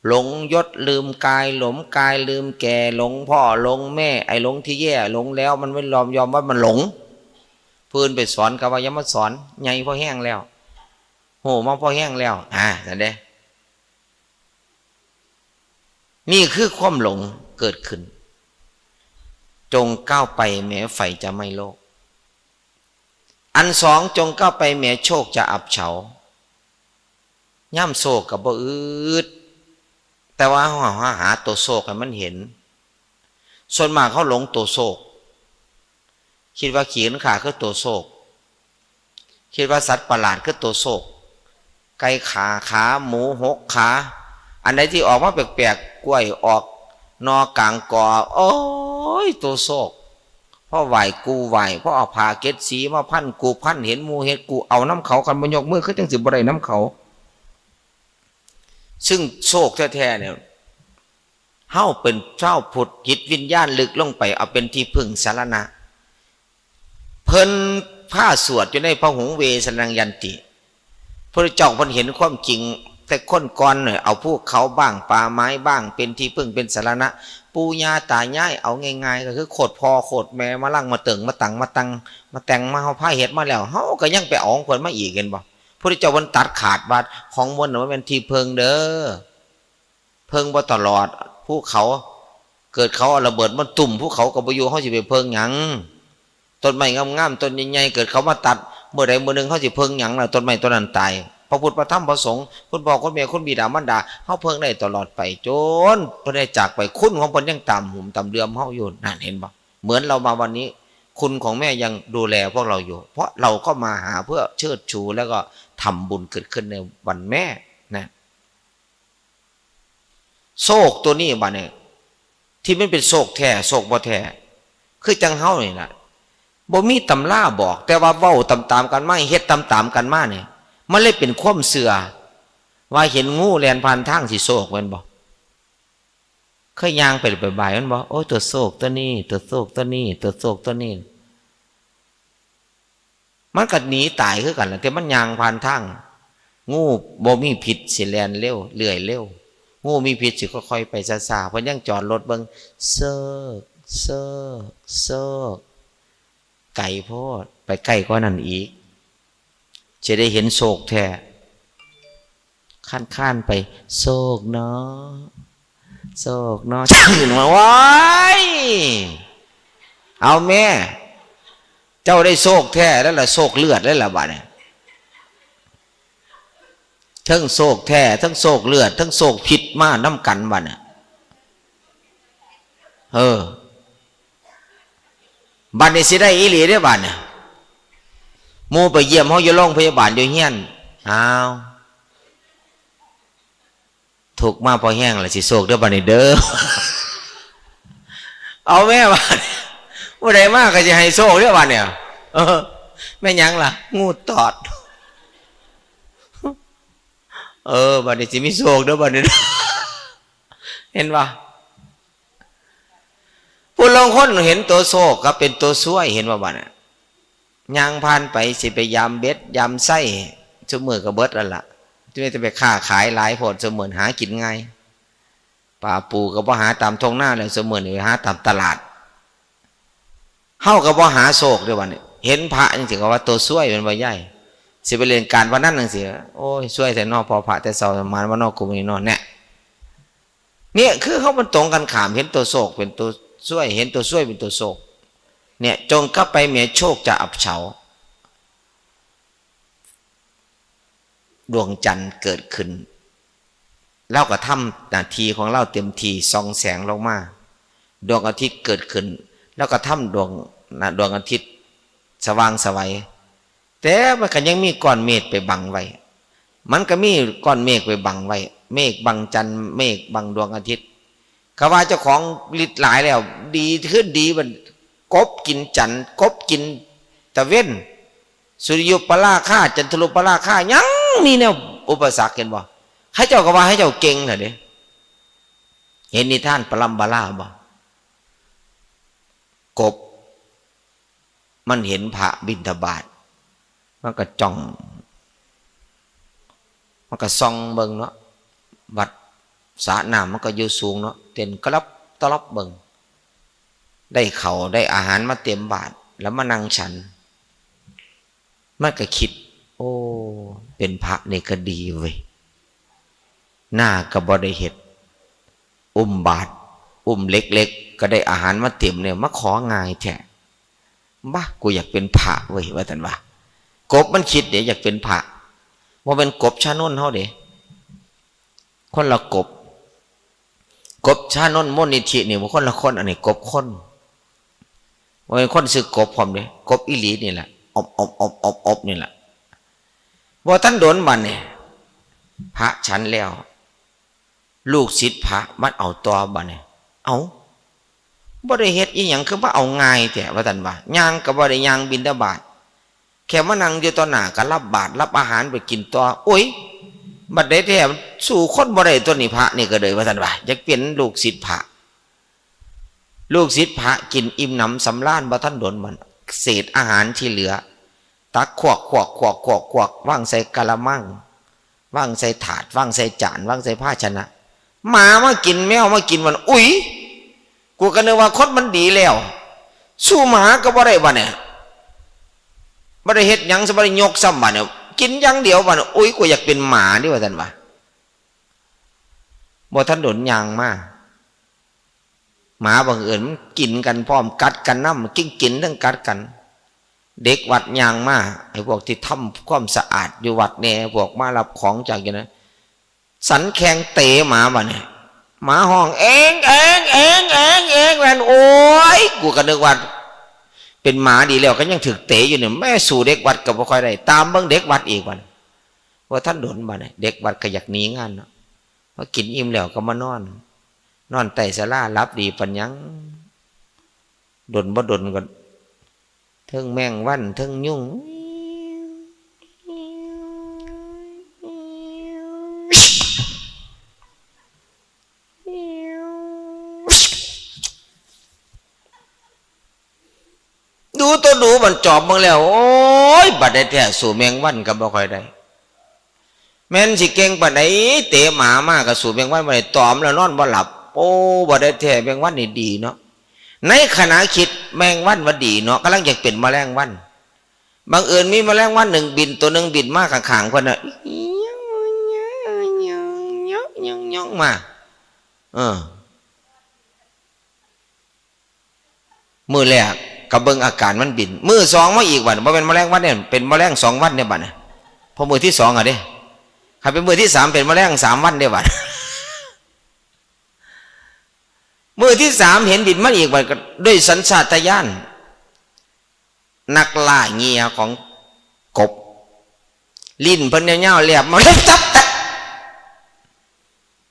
หลงยศลืมกาย หลงกายลืมแก่ หลงพ่อหลงแม่ ไอ้หลงที่แย่ หลงแล้วมันไม่ยอม ยอมว่ามันหลง ผู้อื่นไปสอนก็ว่าอย่ามาสอน ใหญ่พอแฮงแล้ว ฮู้มาพอแฮงแล้ว อ่า นั่นเด้ นี่คือความหลงเกิดขึ้น จงก้าวไปแม้ไฟจะไหม้โลก อันสอง จงก้าวไปแม้โชคจะอับเฉา ย่ำโชคก็บ่อึด แต่ว่าเฮาหา หาตัวโชคให้มันเห็น ส่วนมากเฮาหลงตัวโชค คิดว่าขี้ข้านคือตัวโชค คิดว่าสัตว์ประหลาดคือตัวโชค ไก่ขา ขาหมูหกขา อันใดที่ออกมาแปลกๆ กล้วยออกหน่อกลางกอ โอ้ย ตัวโชค พอไหว้กูไหว้ พอเอาผ้าเจ็ดสีมาพันกูพัน เห็นหมู่เฮ็ดกูเอานำเขา คันบ่ยกมือคือจั่งสิบ่ได้นำเขา ซึ่งโชคแท้ๆ เนี่ย เฮาเป็นชาวพุทธ จิตวิญญาณลึกลงไป เอาเป็นที่พึ่งสรณะ เพิ่นพาสวดอยู่ในพหุงเวสะนังยันติ พระเจ้าเพิ่นเห็นความจริง แต่คนก่อนเนี่ย เอาภูเขาบ้าง ป่าไม้บ้าง เป็นที่พึ่งเป็นสรณะ ปู่ย่าตายาย เอาง่ายๆ ก็คือโคตรพ่อโคตรแม่ มาลังมาเติง มาตัง มาตัง มาแต่ง มาเฮาพาเฮ็ดมาแล้ว เฮาก็ยังไปเอาของเพิ่นมาอีก เห็นบ่ พระเจ้าเพิ่นตัดขาดว่า ของมวลน่ะมันเป็นที่พึ่งเด้อ เพิ่งบ่ตลอด ภูเขา เกิดเขาเอาระเบิดมาตุ้มภูเขาก็บ่อยู่ เฮาสิไปเพิ่งหยัง ต้นไม้งามๆ ต้นใหญ่ๆ เกิดเขามาตัด มื้อใดมื้อหนึ่งเฮาสิเพิ่งหยังล่ะ ต้นไม้ต้นนั้นตาย พระพุทธพระธรรมพระสงฆ์ คุณพ่อคุณแม่ คุณบิดามารดา เฮาเพิ่งได้ตลอดไป จนเพิ่นได้จากไป คุณของเพิ่นยังตามหุมตามเดือมเฮาอยู่ นั่นเห็นบ่ เหมือนเรามาวันนี้ คุณของแม่ยังดูแลพวกเราอยู่ เพราะเราก็มาหาเพื่อเชิดชูแล้วก็ทำบุญเกิดขึ้นในวันแม่นะ โชคตัวนี้บัดนี้ ที่มันเป็นโชคแท้โชคบ่แท้ คือจั่งเฮานี่ล่ะ บ่มีตำราบอก แต่ว่าเว้าตามๆ กันมา เฮ็ดตามๆ กันมานี่ มันเลยเป็นความเชื่อ ว่าเห็นงูแล่นผ่านทางสิโชคแม่นบ่ เคยย่างไปบ่ายๆ แม่นบ่ โอ้ย ตัวโชคตัวนี้ ตัวโชคตัวนี้ ตัวโชคตัวนี้ มันก็หนีตายคือกันล่ะ แต่มันย่างผ่านทาง งูบ่มีพิษสิแล่นเร็ว เลื่อยเร็ว งูมีพิษสิค่อยๆ ไปช้าๆ เพิ่นยังจอดรถเบิ่ง โชค โชค โชค ไกลโพด ไปใกล้กว่านั้นอีก สิได้เห็นโชคแท้ ค้านๆ ไป โชคเนาะ โชคเนาะ ตื่นมา โอ๊ย เอาแม่ เจ้าได้โชคแท้แล้วล่ะ โชคเลือดแล้วล่ะบัดนี้ ทั้งโชคแท้ ทั้งโชคเลือด ทั้งโชคพิษมานำกันบัดนี้ เออ บัดนี้สิได้อีหลีเด้บัดนี้ หมู่ไปเยี่ยมเฮาอยู่โรงพยาบาลอยู่เฮือน อ้าว ทุกข์มาพอแฮงแล้ว สิโชคเด้อบัดนี้เด้อ เอาแม่บัดนี้ ผู้ใดมาก็สิให้โชคเด้อบัดเนี่ย เออ แม่นหยังล่ะ งูตอด เออ บัดนี้สิมีโชคเด้อบัดนี้ เห็นบ่ ผู้ลางคนเห็นตัวโชคก็เป็นตัวซวย เห็นบ่บัดน่ะ ย่างผ่านไปสิไปยามเบ็ดยามไซ ซุมื้อก็เบิดแล้วล่ะ จะมีแต่ไปค้าขายหลายโพด ซุมื้อหากินง่าย ปลาปูก็บ่หาตามท้องนาแล้ว ซุมื้อนี่ไปหาตามตลาด เฮาก็บ่หาโชคเด้อบัดนี้ เห็นพระจังซี่ก็ว่าตัวซวย แม่นบ่ยาย สิไปเล่นการพนันจังซี่ โอ้ย ซวยแท้น้อ พ้อพระแต่เช้า หมานบ่น้อ กูมื้อนี้น้อ แน่ เนี่ย คือเฮามันตรงกันข้าม เห็นตัวโชคเป็นตัวซวย เห็นตัวซวยเป็นตัวโชค เนี่ย จงกลับไป แม้โชคจะอับเฉา ดวงจันทร์เกิดขึ้น ลาวก็ทำหน้าที่ของลาวเต็มที่ ส่องแสงลงมา ดวงอาทิตย์เกิดขึ้น ลาวก็ทำดวง นะ ดวงอาทิตย์สว่างไสว แต่มันก็ยังมีก้อนเมฆไปบังไว้ มันก็มีก้อนเมฆไปบังไว้ เมฆบังจันทร์ เมฆบังดวงอาทิตย์ เขาว่าเจ้าของฤทธิ์หลายแล้ว ดีขึ้นดี มันกบกินจันทร์ กบกินตะเว็น สุริยุปราคา จันทรุปราคา ยังมีแนวอุปสรรค เห็นบ่ เขาเจ้าก็ว่าเขาเจ้าเก่งน่ะเด้ เห็นนิทานปรัมปราบ่ กบ มันเห็นพระบิณฑบาต มันก็จ้อง มันก็ส่องเบิ่งเนาะ วัดสระน้ำมันก็อยู่สูงเนาะ เต้นกะลับตะลับเบิ่ง ได้ข้าวได้อาหารมาเต็มบาตร แล้วมานั่งฉัน มันก็คิด โอ้ เป็นพระนี่ก็ดีเว้ย นาก็บ่ได้เฮ็ด อุ้มบาตร อุ้มเหล็กๆ ก็ได้อาหารมาเต็มเนี่ย มาของ่ายแท้ บ้า กูอยากเป็นพระเว้ย ว่าซั่นว่า กบมันคิดเด้ อยากเป็นพระ บ่แม่นกบชานนท์เฮาเด้ คนละกบ กบชานนท์มูลนิธินี่ บ่ คนละคน อันนี้กบคน บ่แม่นคนชื่อกบพร้อมเด้ กบอีหลีนี่แหละ อบ อบ อบ อบ อบนี่แหละ บ่ทันโดนบัดนี่ พระฉันแล้ว ลูกศิษย์พระมันเอาต่อบัดนี่ เอ้า บ่ได้เฮ็ดอีหยัง คือมาเอาง่ายแท้ ว่าซั่นว่า ย่างก็บ่ได้ย่างบิณฑบาต แค่มานั่งอยู่ต่อหน้าก็รับบาตร รับอาหารไปกินต่อ โอ๊ย บัดใดแท้ สู้คนบ่ได้ตัวนี้ พระนี่ก็เลย ว่าซั่นว่า อยากเป็นลูกศิษย์พระ ลูกศิษย์พระกินอิ่มหนำสำราญ บ่ทันโดนมัน เศษอาหารที่เหลือ ตักขวก ขวก ขวก ขวก ขวก วางใส่กะละมัง วางใส่ถาด วางใส่จาน วางใส่ภาชนะ หมามากิน แมวมากินมัน อุ๊ย กูก็นึกว่าคนมันดีแล้ว สู้หมาก็บ่ได้บัดเนี่ย บ่ได้เฮ็ดหยัง บ่ได้ยกซ้ำบัดเนี่ย กินอย่างเดียวบัดเนี่ย อุ๊ย กูอยากเป็นหมานี่ ว่าซั่นว่า บ่ทันโดนย่างมา หมาบังเอิญมันกินกันพร้อม กัดกันนำ กิน กินทั้งกัดกัน เด็กวัดย่างมา ไอ้พวกที่ทำความสะอาดอยู่วัดแหน่ พวกมารับของจากอยู่นะ สันแข้งเตะหมาบัดนี้ หมาฮ้อง แอ๊ง แอ๊ง แอ๊ง แอ๊ง แอ๊ง แว่น โอ๊ย กูก็นึกว่า เป็นหมาดีแล้ว ก็ยังถูกเตะอยู่เนี่ย แม่ สู้เด็กวัดก็บ่ค่อยได้ ตามเบิ่งเด็กวัดอีกบัดนี้ บ่ทันโดนบัดนี้ เด็กวัดก็อยากหนีงานเนาะ พอกินอิ่มแล้วก็มานอน นอนใต้ศาลา หลับดีปานหยัง โดนบ่โดนก็ เทิงแมงวัน เทิงยุง ดูตัวดูมันจอบเบิ่งแล้ว โอ๊ย บัดได้แท้ สู้แมงวันก็บ่ค่อยได้ แม่นสิเก่งปานใด เตะหมามาก็สู้แมงวันบ่ได้ ตอมแล้วนอนบ่หลับ โอ้ บัดได้แท้ แมงวันนี่ดีเนาะ ในขณะคิด แมงวันว่าดีเนาะ กำลังอยากเป็นแมลงวัน บังเอิญมีแมลงวันหนึ่งบิน ตัวหนึ่งบินมาข้างๆ เพิ่นน่ะ ย่องๆๆๆๆๆ มา เออ มื้อแรกก็เบิ่งอาการมันบิน มื้อสองมาอีกบัด บ่แม่นแมลงวันเด้ เป็นแมลงสองวันเด้บัดน่ะ พอมื้อที่สองอะเด้ คันเป็นมื้อที่สามเป็นแมลงสามวันเด้บัด มื้อที่สามเห็นบินมาอีกบัด ก็ด้วยสัญชาตญาณ นักล่าเหยื่อของกบ ลิ้นเพิ่นยาวๆ แลบมา จับ จับ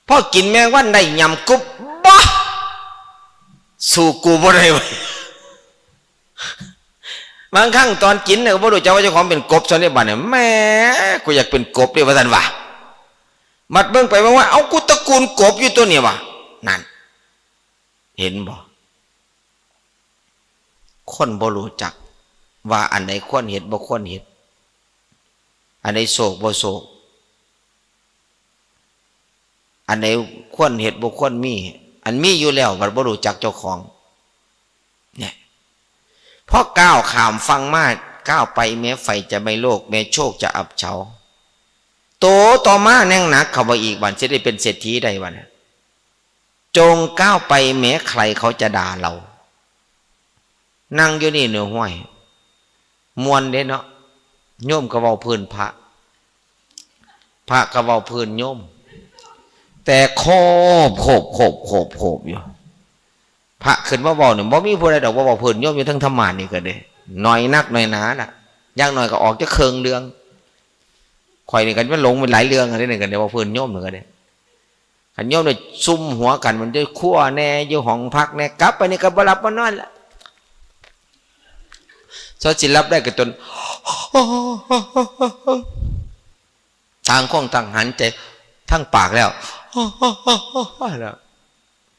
พอกินแมงวันได้ยำกรุบ บ่ สู้กูบ่ได้เว้ย บางครั้งตอนกินเนี่ยก็บ่รู้จักว่าเจ้าของเป็นกบ ซะเนี่ยบัดเนี่ย แหม กูอยากเป็นกบเด้ ว่าซั่นว่า บัดเบิ่งไปเบิ่งมา เอ้า กูตระกูลกบอยู่ตัวนี้วะ นั่น เห็นบ่ คนบ่รู้จัก ว่าอันใดควรเฮ็ดบ่ควรเฮ็ด อันใดโศกบ่โศก อันใดควรเฮ็ดบ่ควรมี อันมีอยู่แล้วบัดบ่รู้จักเจ้าของ เนี่ย พอก้าวข้ามฝั่งมา ก้าวไปแม้ไฟจะไหม้โลก แม้โชคจะอับเฉา โตต่อมาแห่งหนักเข้าไปอีก บัดสิได้เป็นเศรษฐีได้บัดน่ะ จงก้าวไปแม้ใครเขาจะด่าเรา นั่งอยู่นี่เนาะ ห้วย ม่วนเด้เนาะ โยมก็เว้าพื้นพระ พระก็เว้าพื้นโยม แต่โคบ โคบ โคบ โคบ โคบอยู่ พระขึ้นมาเว้าเนี่ย บ่มีผู้ใดดอกว่าเว้าพื้นโยมอยู่ทั้งธรรมานี่ก็เด้ น้อยนักน้อยหนาน่ะ อย่างน้อยก็ออกจักเคิ่งเรื่อง ข่อยนี่ก็มันหลงไปหลายเรื่องอันนี้นี่ก็เด้ เว้าพื้นโยมนี่ก็เด้ คันโยมเนี่ยซุ่มหัวกัน มันจะครัวแน่ อยู่ห้องพักแน่ กลับไปนี่ก็บ่หลับบ่นอนละ สวดสิหลับได้ก็จน ต่างคนต่างหันใจ ทั้งปากแล้ว แล้ว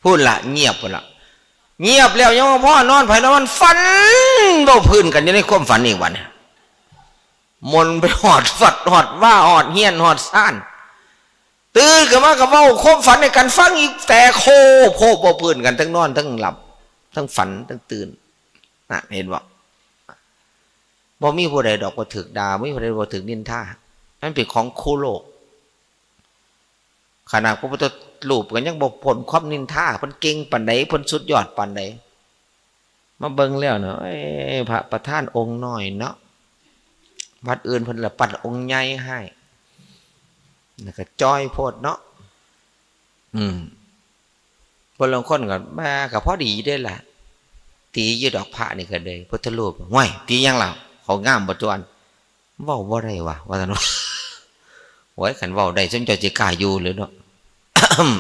พูดละ เงียบพูดละ เงียบแล้วยังบ่พอ นอนไผนอนมัน ฝันเว้าพื้นกันอยู่ในความฝันอีกวันเนี่ย มนไปฮอดวัดฮอดวา ฮอดเฮียนฮอดซาน ตื่นขึ้นมาก็เว้าความฝันให้กันฟังอีก แต่โคบ โคบ เว้าพื้นกัน ทั้งนอนทั้งหลับ ทั้งฝันทั้งตื่น น่ะ เห็นบ่ บ่มีผู้ใดดอกบ่ถูกด่า บ่มีผู้ใดบ่ถูกนินทา มันเป็นของคู่โลก ขนาดพระพุทธรูปก็ยังบ่พ้นความนินทา เพิ่นเก่งปานใด เพิ่นสุดยอดปานใด มาเบิ่งแล้วเนาะ เอ้ย พระประธานองค์น้อยเนาะ วัดอื่นเพิ่นละปั้นองค์ใหญ่ให้ แล้วก็จ้อยโพดเนาะ อืม เพิ่นลางคนก็มาก็พอดีเด้ล่ะ ตีอยู่ดอกพระนี่ก็ได้ พุทธรูป "ห้วย ตีหยังล่ะ เขางามบ่ตัวน" เว้าบ่ได้วะ ว่าซั่นวะ โอ้ย คันเว้าได้ ซุมเจ้าสิกล้าอยู่หรือเนาะ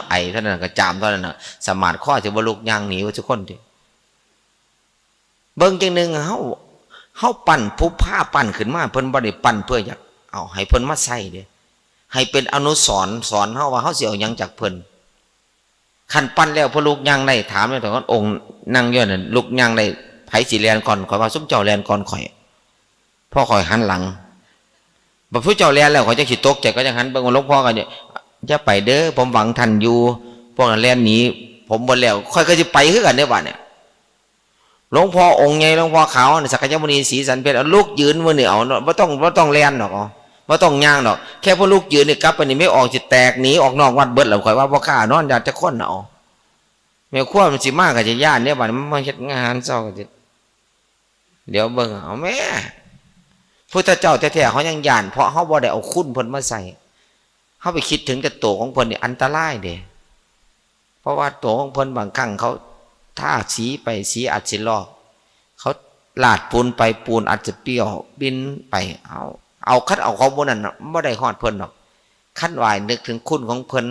ไอเท่านั้นก็จามเท่านั้นน่ะ สมาทคอสิบ่ลุกย่างหนีว่าทุกคนติ เบิ่งจังหนึ่ง เฮา เฮาปั้น ผู้พาปั้นขึ้นมา เพิ่นบ่ได้ปั้นเพื่ออยากเอาให้เพิ่นมาใช้เด้ ให้เป็นอนุสรณ์สอนเฮาว่าเฮาสิเอาหยังจากเพิ่น คันปั้นแล้วพอลุกย่างได้ ถามเลย แต่ว่าองค์นั่งอยู่นั่น ลุกย่างได้ ไผสิแล่นก่อน ข้อยว่าซุมเจ้าแล่นก่อนข้อย เพราะข้อยหันหลัง บัดผู้เจ้าแล่นแล้ว ข้อยจักสิตกใจ ก็จังหันเบิ่งว่าหลวงพ่อก็เนี่ย "อย่าไปเด้อ ผมหวังท่านอยู่ พวกนั้นแล่นหนีผมหมดแล้ว" ข้อยก็สิไปคือกันเด้อบัดเนี่ย หลวงพ่อองค์ใหญ่ หลวงพ่อขาวนี่ สักยมุนี สีสันเพชร เอาลุกยืนมื้อนี้เอาเนาะ บ่ต้อง บ่ต้องแล่นดอก เอา บ่ต้องย่างดอก แค่พอลุกยืนนี่ กลับไปนี่ ไม่ออกสิแตกหนีออกนอกวัดเบิดแล้ว ข้อยว่าบ่กล้านอนญาติจักคนน่ะ เอา แม่ครัวมันสิมาก็จะย้านเด้บัดนี้ มันมาเฮ็ดงานเช้าก็สิ เดี๋ยวเบิ่งเอาแม่ พุทธเจ้าแท้ๆ เขายังย้าน เพราะเขาบ่ได้เอาคุณเพิ่นมาใส่ เขาไปคิดถึงแต่ตัวของเพิ่นนี่อันตรายเด้ เพราะว่าตัวของเพิ่นบางครั้งเขาทาสีไป สีอาจสิลอก เขาลาดปูนไป ปูนอาจจะเปรี้ยวบินไป เอา เอา คันเอาของพวกนั้นน่ะ บ่ได้ฮอดเพิ่นดอก คันไหว้นึกถึงคุณของเพิ่น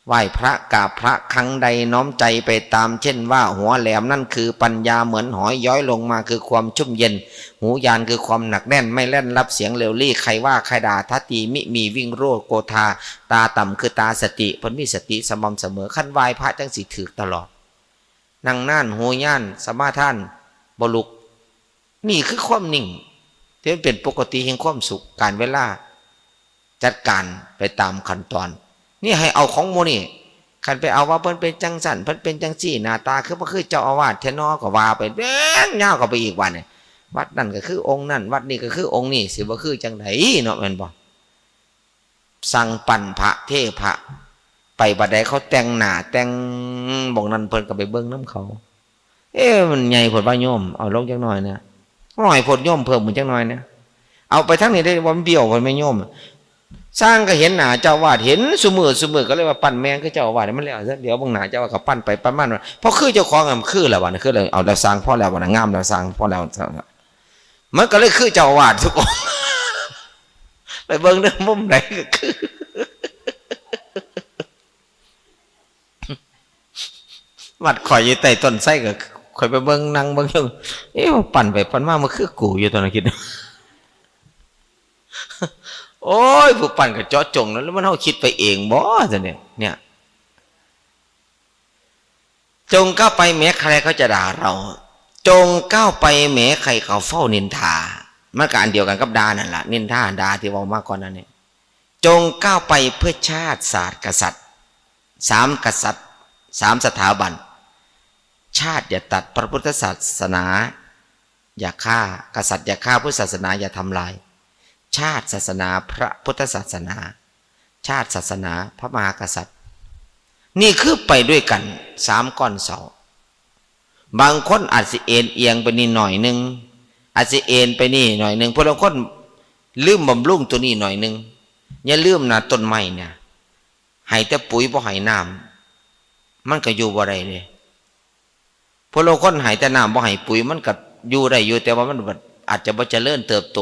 ไหว้พระกราบพระครั้งใดน้อมใจไปตาม เช่นว่าหัวแหลมนั่นคือปัญญา เหมือนหอยย้อยลงมาคือความชุ่มเย็น หูยานคือความหนักแน่น ไม่แล่นรับเสียงเลวลี้ ใครว่าใครด่า ทะตีมิมีวิ่งโรดโกธา ตาต่ำคือตาสติ เพิ่นมีสติสม่ำเสมอ คันไหว้พระจั่งสิถืกตลอด นั่งนาน หูยาน สมาทาน บ่ลุก นี่คือความนิ่ง ที่มันเป็นปกติแห่งความสุข การเวลา จัดการไปตามขั้นตอน นี่ให้เอาของหมู่นี่ คันไปเอาว่าเพิ่นเป็นจั่งซั่น เพิ่นเป็นจั่งซี่ หน้าตาคือบ่คือเจ้าอาวาสแท้น้อ ก็ว่าไปแบ่งยาวเข้าไปอีกว่าเนี่ย วัดนั่นก็คือองค์นั่น วัดนี้ก็คือองค์นี้ สิบ่คือจั่งใดเนาะ แม่นบ่ สั่งปั้นพระเทพระ ไปบัดใดเขาแต่งหน้าแต่งหม่องนั้น เพิ่นก็ไปเบิ่งนำเขา เอ๊ะ มันใหญ่โพดว่าโยม เอาลงจักหน่อยนะ น้อยโพดโยม เพิ่มมันจักหน่อยนะ เอาไปทางนี้ได้ว่ามันเบี้ยวโพดแม่โยม สร้างก็เห็นหน้าเจ้าอาวาส เห็นซุมื้อซุมื้อ ก็เลยว่าปั้นแม่งคือเจ้าอาวาส มันแล้วซะ เดี๋ยวเบิ่งหน้าเจ้าอาวาสก็ปั้นไปปั้นมา พอคือเจ้าของอะ มันคือแล้วบัดนี้ คือแล้ว เอาแล้วสร้างพอแล้วบัดนี้ งามแล้วสร้างพอแล้ว มันก็เลยคือเจ้าอาวาสทุกองค์ ไปเบิ่งเด้อ มุมใดก็คือ วัดข่อยอยู่ใต้ต้นไทรก็ ข่อยไปเบิ่ง นั่งเบิ่งอยู่ เอ๊ะ ว่าปั้นไปปั้นมา มันคือกูอยู่ ตอนนั้นคิด โอ้ย ผู้ปั้นก็เจาะจงแล้ว แล้วมันเฮาคิดไปเองบ่ ซั่นเนี่ย เนี่ย จงก้าวไปแม้ใครเขาจะด่าเรา จงก้าวไปแม้ใครเขาเฝ้านินทา มันก็อันเดียวกันกับด่านั่นล่ะ นินทาด่าที่เว้ามาก่อนนั้นเนี่ย จงก้าวไปเพื่อชาติศาสตร์กษัตริย์ สามกษัตริย์ สามสถาบัน ชาติอย่าตัด พระพุทธศาสนาอย่าฆ่า กษัตริย์อย่าฆ่า พุทธศาสนาอย่าทำลาย ชาติศาสนา พระพุทธศาสนา ชาติศาสนา พระมหากษัตริย์ นี่คือไปด้วยกัน สามก้อนเสา บางคนอาจสิเอนเอียงไปนี่หน่อยหนึ่ง อาจสิเอนไปนี่หน่อยหนึ่ง พวกลางคนลืมบำรุงตัวนี้หน่อยหนึ่ง อย่าลืมนะ ต้นไม้เนี่ย ให้แต่ปุ๋ยบ่ให้น้ำ มันก็อยู่บ่ได้เด้ พวกลางคนให้แต่น้ำบ่ให้ปุ๋ย มันก็อยู่ได้อยู่ แต่ว่ามันอาจจะบ่เจริญเติบโต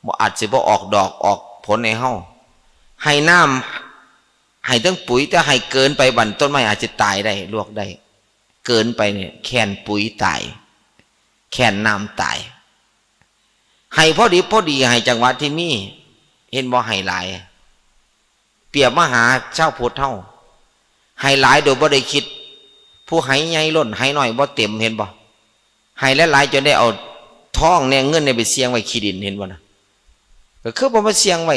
บ่ อาจสิบ่ออกดอกออกผลให้เฮา ให้น้ำ ให้ทั้งปุ๋ย แต่ให้เกินไปบัดต้นไม้อาจจะตายได้ ลวกได้ เกินไปเนี่ย แค้นปุ๋ยตาย แค้นน้ำตาย ให้พอดีพอดี ให้จังหวะที่มี เห็นบ่ ให้หลาย เปรียบมาหาชาวพุทธเฮา ให้หลายโดยบ่ได้คิด ผู้ให้ใหญ่ล้น ให้น้อยบ่เต็ม เห็นบ่ ให้หลายๆ จนได้เอาทองเนี่ย เงินเนี่ยไปเสี่ยงไว้ขี้ดิน เห็นบ่นะ ก็คือบ่มาเสี่ยงไว้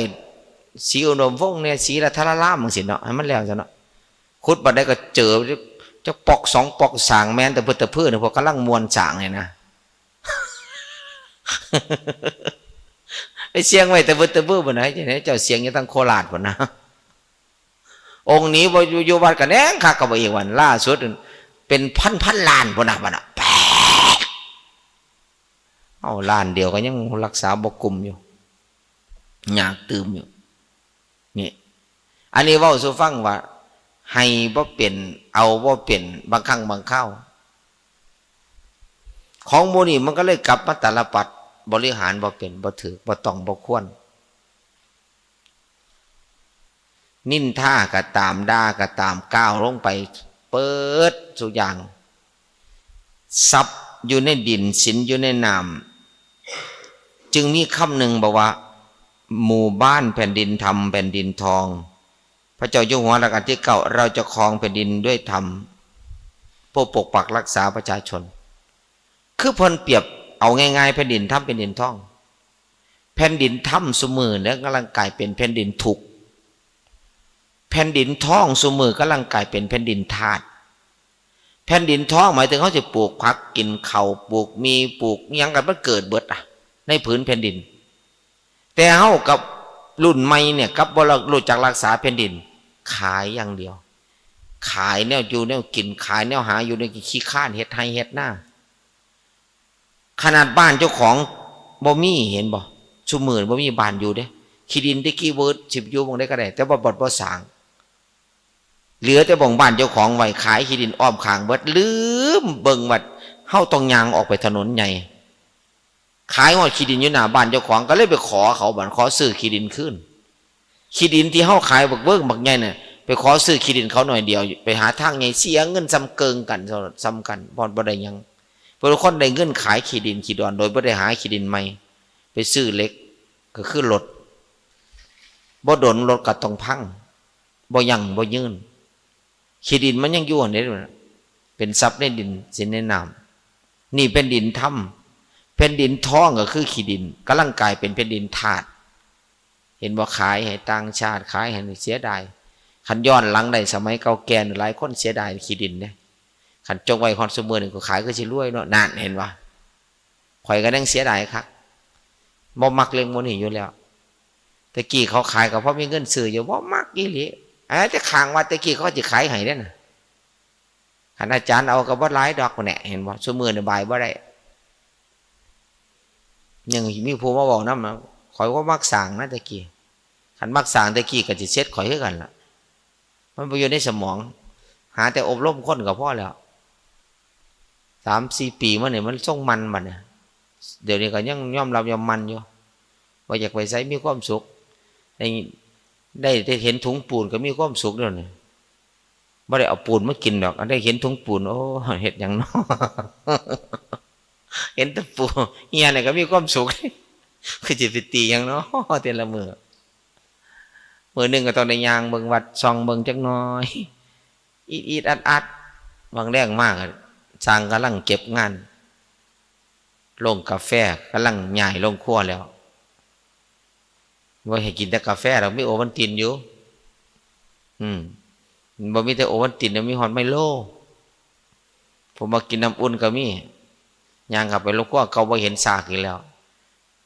ศรีอุดมวงศ์เนี่ย ศรีรัตนารามจังซี้เนาะ ให้มันแล้วซะเนาะ ขุดบัดใดก็เจอ จักปอกสองปอก สร้างแม่นแต่เพิดแต่เพื้อเนี่ย พวกกำลังม่วนสร้างเนี่ยนะ ไปเสี่ยงไว้แต่เพิดแต่เพื้อบ่นะ เจ้าเสี่ยงอยู่ทางโคราชพุ่นนะ องค์นี้บ่อยู่ อยู่วัดกะแหน่งคักก็บ่อีกวัน ล่าสุดเป็นพันพันล้านพุ่นนะ บัดน่ะ แป๊ก เอาล้านเดียวก็ยังรักษาบ่กลุ่มอยู่ ยากตื่มอยู่ นี่ อันนี้เว้าสู่ฟังว่า ให้บ่เป็น เอาบ่เป็น บางครั้งบางคราว ของหมู่นี้มันก็เลยกลับมาตาลปัตร บริหารบ่เป็น บ่ถืก บ่ต้อง บ่ควร นินทาก็ตาม ด่าก็ตาม ก้าวลงไป เปิดทุกอย่าง ทรัพย์อยู่ในดิน สินอยู่ในน้ำ จึงมีคำหนึ่งบอกว่า หมู่บ้านแผ่นดินธรรม แผ่นดินทอง พระเจ้าอยู่หัวรัชกาลที่เก้า เราจะครองแผ่นดินด้วยธรรม ผู้ปกปักรักษาประชาชน คือเพิ่นเปรียบเอาง่ายๆ แผ่นดินธรรม แผ่นดินทอง แผ่นดินธรรมซุมื้อเนี่ยกำลังกลายเป็นแผ่นดินทุกข์ แผ่นดินทองซุมื้อกำลังกลายเป็นแผ่นดินธาตุ แผ่นดินทองหมายถึงเขาจะปลูกผักกินข้าว ปลูกหมี ปลูกอิหยังกัน มันเกิดเบิดอะ ในผืนแผ่นดิน แต่เฮากับรุ่นใหม่เนี่ย กลับบ่รู้จักรักษาแผ่นดิน ขายอย่างเดียว ขายแนวอยู่แนวกิน ขายแนวหาอยู่แนวกิน ขี้คร้านเฮ็ดไร่เฮ็ดนา ขนาดบ้านเจ้าของบ่มี เห็นบ่ ซุมื้อบ่มีบ้านอยู่เด้ ขี้ดินแต่กี้เบิด สิอยู่หม่องใดก็ได้ แต่ว่าบ่ บ่สร้าง เหลือแต่บ่องบ้านเจ้าของไว้ ขายขี้ดินอ้อมข้างเบิด ลืมเบิ่งว่าเฮาต้องย่างออกไปถนนใหญ่ ขายฮอดขี้ดินอยู่หน้าบ้านเจ้าของ ก็เลยไปขอเขาบัด ขอซื้อขี้ดินคืน ขี้ดินที่เฮาขายบักเบิ่งบักใหญ่น่ะ ไปขอซื้อขี้ดินเขาหน่อยเดียว ไปหาทางใหญ่ เสียเงินส่ำเกิ่งกัน ส่ำกัน บ่ บ่ได้หยัง พวกคนได้เงินขายขี้ดินขี้ดอน โดยบ่ได้หาขี้ดินใหม่ ไปซื้อเหล็ก ก็คือรถ บ่ดนรถก็ต้องพัง บ่ยั้งบ่ยืน ขี้ดินมันยังอยู่หั่นเด้ เป็นทรัพย์ในดิน สินในน้ำ นี่แผ่นดินธรรม แผ่นดินทองก็คือขี้ดิน กำลังกลายเป็นแผ่นดินธาตุ เห็นบ่ ขายให้ต่างชาติ ขายให้นี่ เสียดาย คันย้อนหลังได้สมัยเก่าแก่นี่ หลายคนเสียดายขี้ดินเด้ คันจกไว้ฮอดซุมื้อนี่ ก็ขายคือสิรวยเนาะ นั่น เห็นบ่ ข่อยก็ยังเสียดายคัก บ่มักเรื่องหมู่นี้อยู่แล้ว แต่กี้เขาขายก็พอมีเงินซื้ออยู่ บ่มักอีหลี อันนั้นแต่ข้างวัดแต่กี้เขาก็สิขายให้เด้น่ะ คันอาจารย์เอาก็บ่หลายดอกแหน่ เห็นบ่ ซุมื้อนี่บายบ่ได้ ยังมีผู้มาเว้านำ ข่อยบ่มักสร้างนะแต่กี้ คันมักสร้างแต่กี้ก็สิเช็ดข่อยคือกันล่ะ มันบ่อยู่ในสมอง หาแต่อบรมคนก็พอแล้ว สามสี่ปีมานี่มันทรงมันบัดเนี่ย เดี๋ยวนี้ก็ยังยอมรับยอมมันอยู่ ว่าอยากไปไสมีความสุข ได้ ได้แต่เห็นถุงปูนก็มีความสุขแล้วนี่ บ่ได้เอาปูนมากินดอก อันได้เห็นถุงปูน โอ้ เฮ็ดหยังน้อ เห็นแต่ปูนเหี่ยนี่ก็มีความสุข คือสิไปตีหยังน้อ แต่ละมื้อ มื้อหนึ่งก็ต้องได้ย่างเบิ่งวัด ส่องเบิ่งจักหน่อย อิดๆอัดๆ บางแลงมาก ช่างกำลังเก็บงาน โรงกาแฟกำลังย้ายโรงครัวแล้ว บ่ให้กินแต่กาแฟดอก มีโอวัลตินอยู่ อืม บ่มีแต่โอวัลตินนะ มีฮอดไมโล ผมมากินน้ำอุ่นก็มี ย่างเข้าไปโรงครัว เขาบ่เห็นซากอีกแล้ว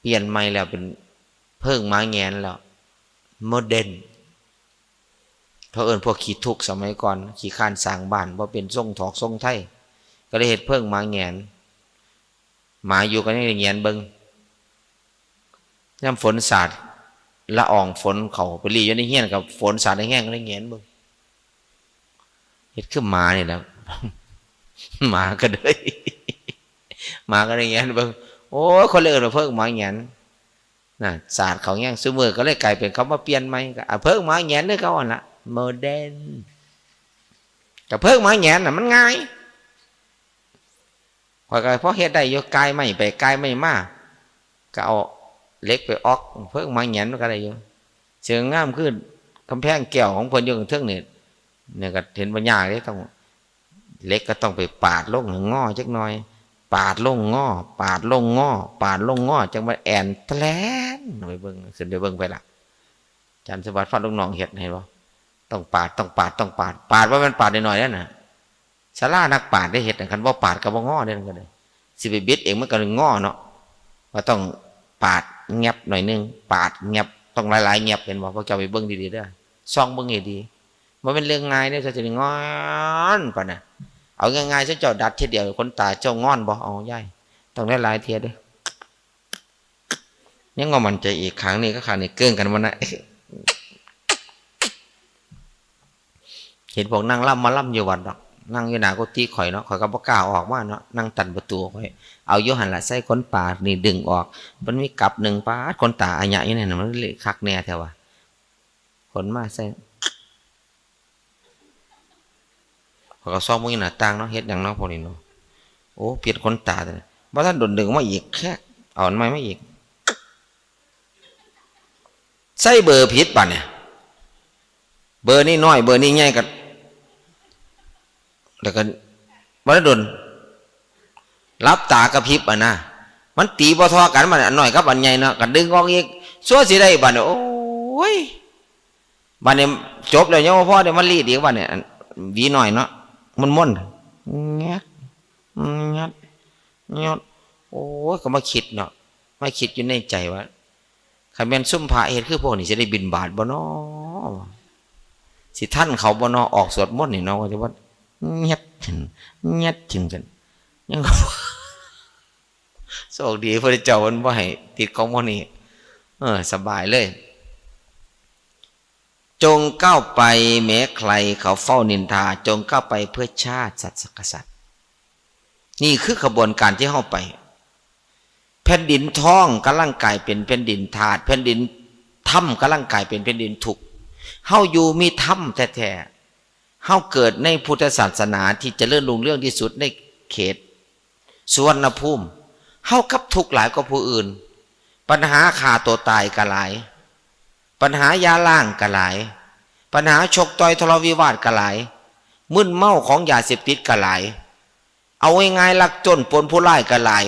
เปลี่ยนใหม่แล้ว เป็นเพิงหมาแหงนแล้ว โมเดิร์น เขาเอิ้นพวกขี้ทุกข์สมัยก่อน ขี้คร้านสร้างบ้าน บ่เป็นทรงถอกทรงไทย ก็เลยเฮ็ดเพิงหมาแหงน หมาอยู่ก็ยังได้แหงนเบิ่ง ยามฝนสาด ละอองฝนเข้าไปหลีอยู่ในเฮือน กับฝนสาดแฮงๆ ก็ได้แหงนเบิ่ง เฮ็ดคือหมานี่แหละ หมาก็เลย หมาก็ได้แหงนเบิ่ง โอ้ย คนเลยเอิ้นว่าเพิงหมาแหงน น่ะ สาดเข้าแฮง ซุมื้อก็เลยกลายเป็นเขามาเปลี่ยนใหม่ ก็ อ่ะ เพิงหมาแหงนคือเก่าหั่นล่ะ โมเดิร์น ก็เพิงหมาแหงนน่ะ มันง่าย ข้อยก็พอเฮ็ดได้อยู่ ก่ายไม้ไปก่ายไม้มา ก็เอาเหล็กไปออก เพิงหมาแหงนมันก็ได้อยู่ เชิงงามคือกำแพงแก้วของเพิ่นอยู่ข้างเทิงนี่ เนี่ยก็เห็นบ่ยากเด้ ต้อง เหล็กก็ต้องไปปาดลงให้งอจักหน่อย ปาดลงงอ ปาดลงงอ ปาดลงงอ จั่งว่าแอ่นแตลน ไปเบิ่ง ขึ้นไปเบิ่งไปล่ะ อาจารย์สมบัติพาลูกน้องเฮ็ด เห็นบ่ ต้องปาด ต้องปาด ต้องปาด ปาดบ่แม่นปาดน้อยๆเด้อน่ะ ศาลานักปาดเด้เฮ็ดน่ะ คันบ่ปาดก็บ่งอเด้ นั่นก็ได้ สิไปบิดเองมันก็งอเนาะ ว่าต้องปาดแงบหน่อยนึง ปาดแงบ ต้องหลายๆแงบ เห็นบ่ พวกเจ้าไปเบิ่งดีๆเด้อ ส่องเบิ่งให้ดี บ่แม่นเรื่องง่ายเด้ ถ้าจะได้งอนปานน่ะ เอาง่ายๆ เจ้าดัดเทื่อเดียว ขนตาเจ้างอนบ่ เอายาย ต้องหลายๆเทื่อเด้อ ยังบ่มั่นใจอีก ข้างนี้กับข้างนี้เกิ่งกันบ่นะ เห็นพวกนางรำมาลำอยู่วัดดอก นั่งอยู่หน้ากุฏิข้อยเนาะ ข้อยก็บ่กล้าออกมาเนาะ นั่งตันประตูข้อย เอาอยู่หั่นล่ะ ใส่ขนตานี่ดึงออก มันมีกับหนึ่ง ป๊าด ขนตาอะหยะอยู่ในนั้น มันเลยคักแน่แท้วะ ขนมาใส่ ข้อยก็ส่องเบิ่งอยู่หน้าต่างเนาะ เฮ็ดหยังเนาะพวกนี้เนาะ โอ้ เปลี่ยนขนตาตัวนี้ บ่ทันโดนดึงออกมาอีก แค่เอาอันใหม่มาอีก ใส่เบอร์ผิดบัดเนี่ย เบอร์นี้น้อย เบอร์นี้ใหญ่ก็ แล้วก็บ่ทันโดน หลับตากระพริบอะนะ มันตีบ่เท่ากัน มันอันน้อยกับอันใหญ่เนาะ ก็ดึงออกอีก ซั่วสิได้บัดเนี่ย โอ้ย บัดนี้จบแล้วยังบ่พอเด้ มารีดอีกบัดนี้ อันหวีน้อยเนาะ ม่วนๆ แงด แงด แงด โอ้ย ก็มาคิดเนาะ มาคิดอยู่ในใจว่า คันแม่นซุมพระเฮ็ดคือพวกนี้ สิได้บิณฑบาตบ่น้อ สิทันเขาบ่น้อ ออกสวดมนต์นี่เนาะ ว่าจะว่า แงด แงด จั่งซั่น ยัง โชคดีพระเจ้ามันบ่ให้ติดของพวกนี้ เออ สบายเลย จงก้าวไปแม้ใครเขาเฝ้านินทา จงก้าวไปเพื่อชาติศาสนากษัตริย์ นี่คือขบวนการที่เฮาไป แผ่นดินทองกำลังกลายเป็นแผ่นดินธาตุ แผ่นดินธรรมกำลังกลายเป็นแผ่นดินทุกข์ เฮาอยู่มีธรรมแท้ๆ เฮาเกิดในพุทธศาสนาที่เจริญรุ่งเรืองที่สุดในเขตสุวรรณภูมิ เฮากลับทุกข์หลายกว่าผู้อื่น ปัญหาฆ่าตัวตายก็หลาย ปัญหาหย่าร้างก็หลาย ปัญหาชกต่อยทะเลาะวิวาทก็หลาย มึนเมาของยาเสพติดก็หลาย เอาง่ายๆ ลักจนปล้นผู้ร้ายก็หลาย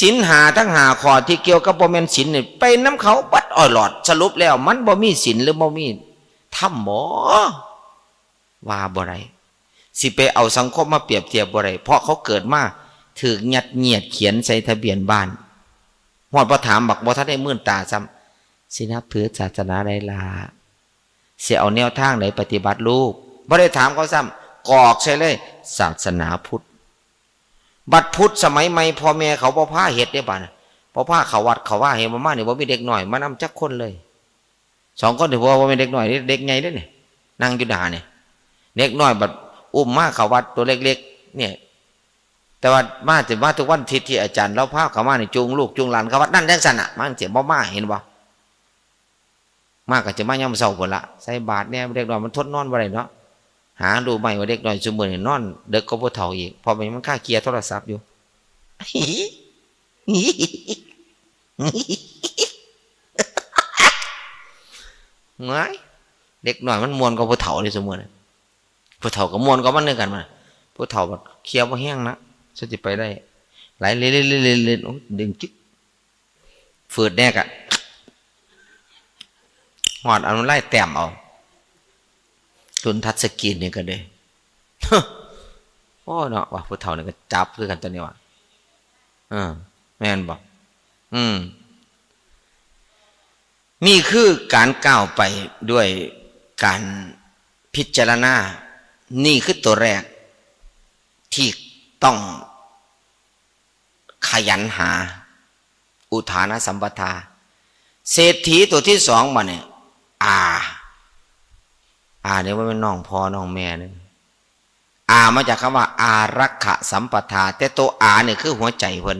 ศีลห้าทั้งห้าข้อที่เกี่ยวกับบ่แม่นศีลนี่ ไปนำเขาเบิดอ้อยหลอด สรุปแล้วมันบ่มีศีลหรือบ่มีธรรมบ่ ว่าบ่ได้ สิไปเอาสังคมมาเปรียบเทียบบ่ได้ เพราะเขาเกิดมาถูกยัดเยียดเขียนใส่ทะเบียนบ้าน ฮอดบ่ถามบัก บ่ทันได้มื่นตาซ้ำ สินับถือศาสนาใดล่ะ สิเอาแนวทางใดปฏิบัติลูก บ่ได้ถามเขาซ้ำ กรอกใส่เลย ศาสนาพุทธ บัดพุทธสมัยใหม่ พ่อแม่เขาบ่พาเฮ็ดเด้บัดน่ะ บ่พาเข้าวัดเข้าวา เห็นบ่มานี่ บ่มีเด็กน้อยมานำจักคนเลย สองคนนี่ ผัวบ่แม่นเด็กน้อยเด้ เด็กใหญ่เด้นี่ นั่งอยู่หน้านี่ เด็กน้อยบัดอุ้มมาเข้าวัดตัวเล็กๆ เนี่ย แต่ว่ามา สิมาทุกวันอาทิตย์ที่อาจารย์ลาวพาเข้ามานี่ จูงลูกจูงหลานเข้าวัด นั่นจั่งซั้นน่ะ มันสิบ่มา เห็นบ่ มาก็จะมายามเช้าพู้นละ ใส่บาตรแหน่ เด็กน้อยมันทนนอนบ่ได้เนาะ หารู้ไหมว่าเด็กน้อยซุมื้อนี่นอนดึกกว่าผู้เฒ่าอีก เพราะมันคาเคลียร์โทรศัพท์อยู่ เงยเด็กน้อยมันม่วนกว่าผู้เฒ่าเด้ซุมื้อนี้ ผู้เฒ่าก็ม่วนกว่ามันคือกัน มันผู้เฒ่าบัดเคลียร์บ่แฮงนะ สิไปได้ ไหลเล่นๆๆๆ โอ้ ดึงจึ๊ก ฝืดแน่กะ ฮอดเอาน้ำลายแต้มเอา รุ่นทัชสกรีนนี่ก็เด้ โอ้เนาะ ว่าผู้เฒ่านี่ก็จับคือกันตัวนี้ว่ะ เออ แม่นบ่ อืม นี่คือการก้าวไปด้วยการพิจารณา นี่คือตัวแรกที่ต้องขยันหา อุทานะสัมปทา เศรษฐีตัวที่สองบัดนี้ อา อาเนี่ยว่าเป็นน้องพ่อน้องแม่เนี่ย อามาจากคำว่าอารักขสัมปทา แต่ตัวอาเนี่ยคือหัวใจเพิ่น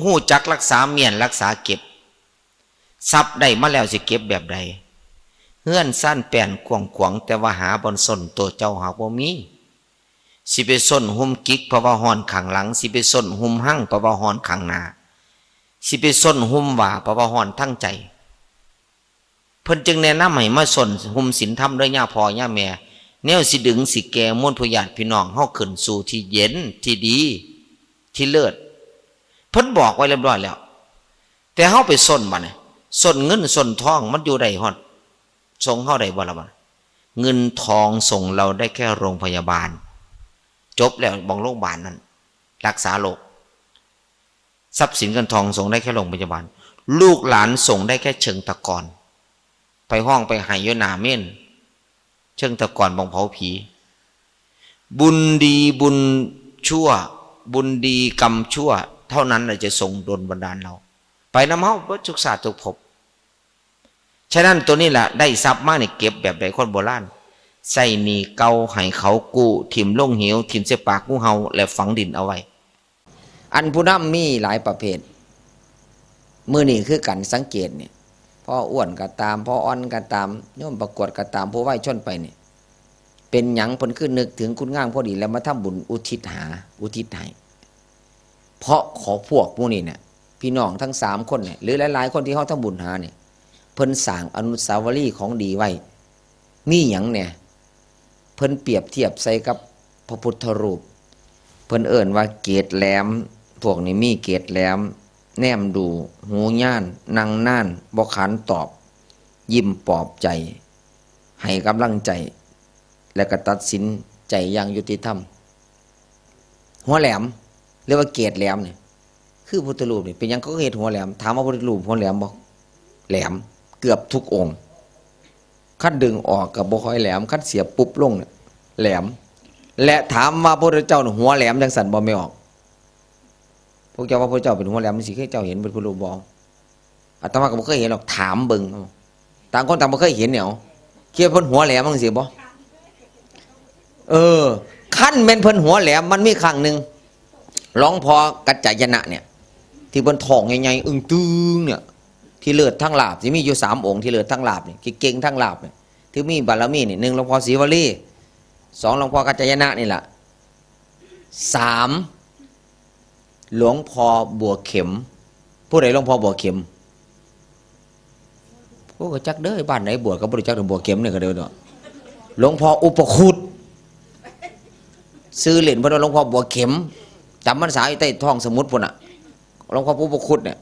ฮู้จักรักษาเมี้ยนรักษาเก็บ ทรัพย์ได้มาแล้วสิเก็บแบบใด เฮือนซานแป้นกว้างขวาง แต่ว่าหาบ่อนซ่อนตัวเจ้าหากบ่มี สิไปซ่อนหุ้มกิกเพราะว่าฮ้อนข้างหลัง สิไปซ่อนหุ้มหั่งเพราะว่าฮ้อนข้างหน้า สิไปซ่อนหุ้มว่าเพราะว่าฮ้อนทั้งใจ เพิ่นจึงแนะนำให้มาซ่อนหุ้มศีลธรรมเด้อย่าพ่อย่าแม่ แนวสิดึงสิแก่มวลผู้ญาติพี่น้องเฮาขึ้นสู่ที่เย็นที่ดี ที่เลิศ เพิ่นบอกไว้เรียบร้อยแล้ว แต่เฮาไปซ่อนบัดนี้ ซ่อนเงินซ่อนทองมันอยู่ได้ฮอด ส่งเฮาได้บ่ล่ะบัดนี้ เงินทองส่งเราได้แค่โรงพยาบาล จบแล้วหม่องโรงพยาบาลนั่น รักษาโรค ทรัพย์สินเงินทองส่งได้แค่โรงพยาบาล ลูกหลานส่งได้แค่เชิงตะกอน ไปฮ้องไปไห้อยู่หน้าเมน เชิงตะกอนบ่องเผาผี บุญดีบุญชั่ว บุญดีกรรมชั่ว เท่านั้นแหละจะส่งดลบันดาลเรา ไปนำเฮาเบิดทุกชาติทุกภพ ฉะนั้นตัวนี้แหละได้ทรัพย์มานี่เก็บแบบใดคนโบราณ ใช้หนี้เก่าให้เขากู้ ถิ่มลงเหว ถิ่มใส่ปากงูเห่า และฝังดินเอาไว้ อันผู้นำมีหลายประเภท มื้อนี้คือกันสังเกตเนี่ย พ่ออ้วนก็ตาม พ่ออ่อนก็ตาม โยมประกวดก็ตาม ผู้ไวชนไปเนี่ย เป็นหยังเพิ่นคือนึกถึงคุณงามพอดีแล้วมาทำบุญอุทิศหา อุทิศให้ เพราะขอพวกหมู่นี้เนี่ย พี่น้องทั้งสามคนเนี่ย หรือหลายๆคนที่เฮาทำบุญหาเนี่ย เพิ่นสร้างอนุสาวรีย์ของดีไว้ มีหยังแหน่ เพิ่นเปรียบเทียบใส่กับพระพุทธรูป เพิ่นเอิ้นว่าเกศแหลม พวกนี้มีเกศแหลม แนมดู หูย่าน นั่งนาน บ่ขานตอบ ยิ้มปลอบใจ ให้กำลังใจ และก็ตัดสินใจอย่างยุติธรรม หัวแหลม หรือว่าเกศแหลมนี่ คือพุทธรูปนี่ เป็นหยังเขาก็เฮ็ดหัวแหลม ถามว่าพุทธรูปหัวแหลมบ่ แหลม เกือบทุกองค์ คันดึงออกก็บ่ค่อยแหลม คันเสียบปุ๊บลงเนี่ย แหลม และถามว่าพระพุทธเจ้านี่หัวแหลมจังซั่นบ่ แม่ออก พวกเจ้าว่าพระพุทธเจ้าเป็นหัวแหลมจังซี่ คือเจ้าเห็นเป็นพุทธรูปบ่ อาตมาก็บ่เคยเห็นหรอก ถามเบิ่ง ต่างคนต่างบ่เคยเห็นเนี่ย คิดว่าเพิ่นหัวแหลมจังซี่บ่ เออ คันแม่นเพิ่นหัวแหลม มันมีครั้งหนึ่ง หลวงพ่อกัจจายนะเนี่ย ที่เพิ่นท้องใหญ่ๆ อึ้งตึงเนี่ย ที่เลิศทั้งลาภ สิมีอยู่สามองค์ ที่เลิศทั้งลาภนี่ ที่เก่งทั้งลาภนี่ ที่มีบารมีนี่ หนึ่ง หลวงพ่อศรีวลี สอง หลวงพ่อกัจจายนะนี่ล่ะ สาม หลวงพ่อบัวเข็ม ผู้ใดหลวงพ่อบัวเข็ม โอ้ ก็จักเด้อ บ้านไหนบวชก็บ่รู้จักดอก บัวเข็มเนี่ยก็เด้อเนาะ หลวงพ่ออุปคุต ชื่อเล่นเพิ่นว่าหลวงพ่อบัวเข็ม จำพรรษาอยู่ใต้ท้องสมุทรพุ้นน่ะ หลวงพ่ออุปคุตเนี่ย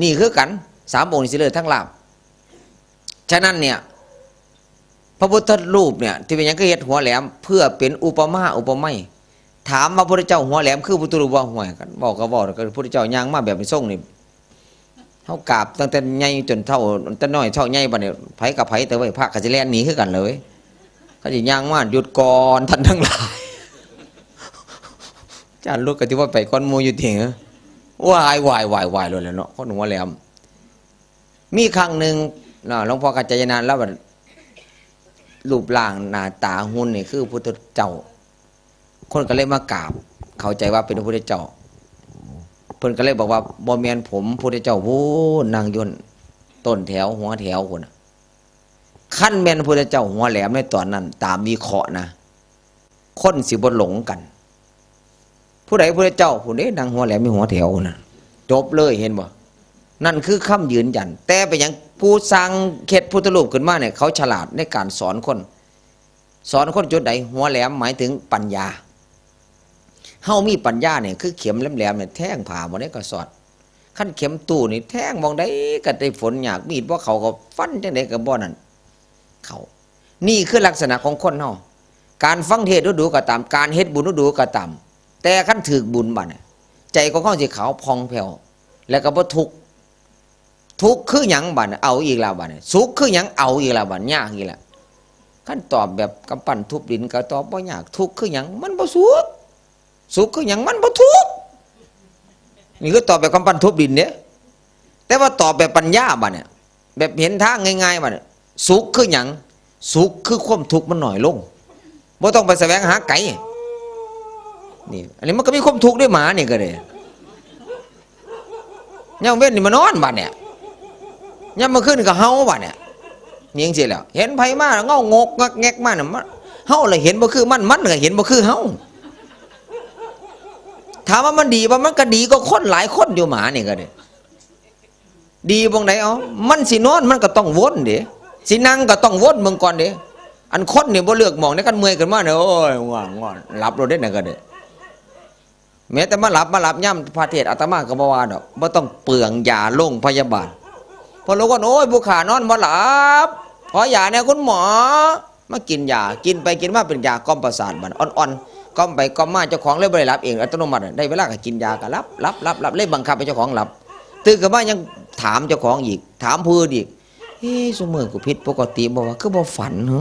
นี่คือกัน สามองค์นี่สิเลิศทั้งลาภ ฉะนั้นเนี่ย พระพุทธรูปเนี่ย ที่เป็นหยังคือเฮ็ดหัวแหลม เพื่อเป็นอุปมาอุปไมย ถามว่าพระพุทธเจ้าหัวแหลมคือพุทธรูปบ่ ห่วย คันเว้าก็เว้า ก็พระพุทธเจ้าย่างมาแบบนี้ทรงนี่ เฮากราบตั้งแต่ใหญ่จนเฒ่า แต่น้อยเฒ่าใหญ่บัดนี้ ไผกับไผ แต่ว่าพระก็สิแล่นหนีคือกันเลย เขาสิย่างมาหยุดก่อนท่านทั้งหลาย อาจารย์ลุดก็สิว่าไปก่อนหมู่อยู่ติ วายวายวายวายโลดแหล้วเนาะ คนหัวแหลม มีครั้งหนึ่งเนาะ หลวงพ่อกัจจายนะ แล้วบัดรูปร่างหน้าตาหุ่นนี่คือพุทธเจ้า คนก็เลยมากราบ เข้าใจว่าเป็นพระพุทธเจ้า เพิ่นก็เลยบอกว่า บ่แม่นผม พุทธเจ้าพู้น นั่งอยู่ต้นแถวหัวแถวพู้นน่ะ คันแม่นพุทธเจ้าหัวแหลมในตอนนั้น ตามวิเคราะห์นะ คนสิบ่หลงกัน ผู้ใดพุทธเจ้า ผู้ใดนั่งหัวแหลมมีหัวแถวน่ะ จบเลย เห็นบ่ นั่นคือคำยืนยัน แต่เป็นหยัง ผู้สร้างเฮ็ดพุทธรูปขึ้นมาเนี่ย เขาฉลาดในการสอนคน สอนคนจุดใด หัวแหลมหมายถึงปัญญา เฮามีปัญญาเนี่ย คือเข็มแหลมๆเนี่ย แทงผ่าบ่ได้ก็สอด คันเข็มตู้นี่ แทงหม่องใดก็ได้ผลยาก มีดบ่เข้าก็ฟันจั่งใดก็บ่นั่น เข้า นี่คือลักษณะของคนเฮา การฟังเทศน์ดูๆก็ตาม การเฮ็ดบุญดูๆก็ตาม แต่คันถืกบุญบัดเนี่ย ใจของเฮาสิขาวผ่องแผ้ว แล้วก็บ่ทุกข์ ทุกข์คือหยังบัดเนี่ย เอาอีกแล้วบัดเนี่ย สุขคือหยัง เอาอีกแล้วบัด ยากอีกแล้ว คันตอบแบบกำปั้นทุบดินก็ตอบบ่ยาก ทุกข์คือหยัง มันบ่สุข สุขคือหยัง มันบ่ทุกข์ นี่คือตอบแบบกำปั้นทุบดินเด้ แต่ว่าตอบแบบปัญญาบัดเนี่ย แบบเห็นทางง่ายๆบัดเนี่ย สุขคือหยัง สุขคือความทุกข์มันน้อยลง บ่ต้องไปแสวงหาไกล นี่ อันนี้มันก็มีความทุกข์ด้วย หมานี่ก็เลย ยามเว้นนี่มานอนบัดเนี่ย ยามมื้อคืนก็เฮาบัดเนี่ย นี่จั่งซี้แหล้ว เห็นไผมาเงางกงักแงกมาน่ะ มัน เฮาละเห็นบ่คือมัน มันก็เห็นบ่คือเฮา ถามว่ามันดีบ่ มันก็ดีกว่าคนหลายคนอยู่ หมานี่ก็เด้ ดีบ่งใด เอ้า มันสินอนมันก็ต้องวนเด้ สินั่งก็ต้องวนเบิ่งก่อนเด้ อันคนนี่บ่เลือกหม่องเด้ คันเมื่อยขึ้นมาเนี่ย โอ้ย ง่วง ง่วง หลับโลดเด้ นั่นก็เด้ แม้แต่มาหลับ มาหลับยามพระเทศน์ อาตมาก็บ่ว่าดอก บ่ต้องเปลืองยาโรงพยาบาล พอรู้ว่า โอ้ย ผู้ข้านอนบ่หลับ ขอยาแหน่คุณหมอ มากินยา กินไปกินมาเป็นยากล่อมประสาทบัด อ่อนๆ กล่อมไปกล่อมมา เจ้าของเลยบ่ได้หลับเอง อัตโนมัติ ได้เวลาก็กินยาก็หลับ หลับ หลับ หลับ เลยบังคับให้เจ้าของหลับ ตื่นขึ้นมายังถามเจ้าของอีก ถามผู้อื่นอีก เอ๊ะ ซุมื้อกูผิดปกติบ่วะ คือบ่ฝันหึ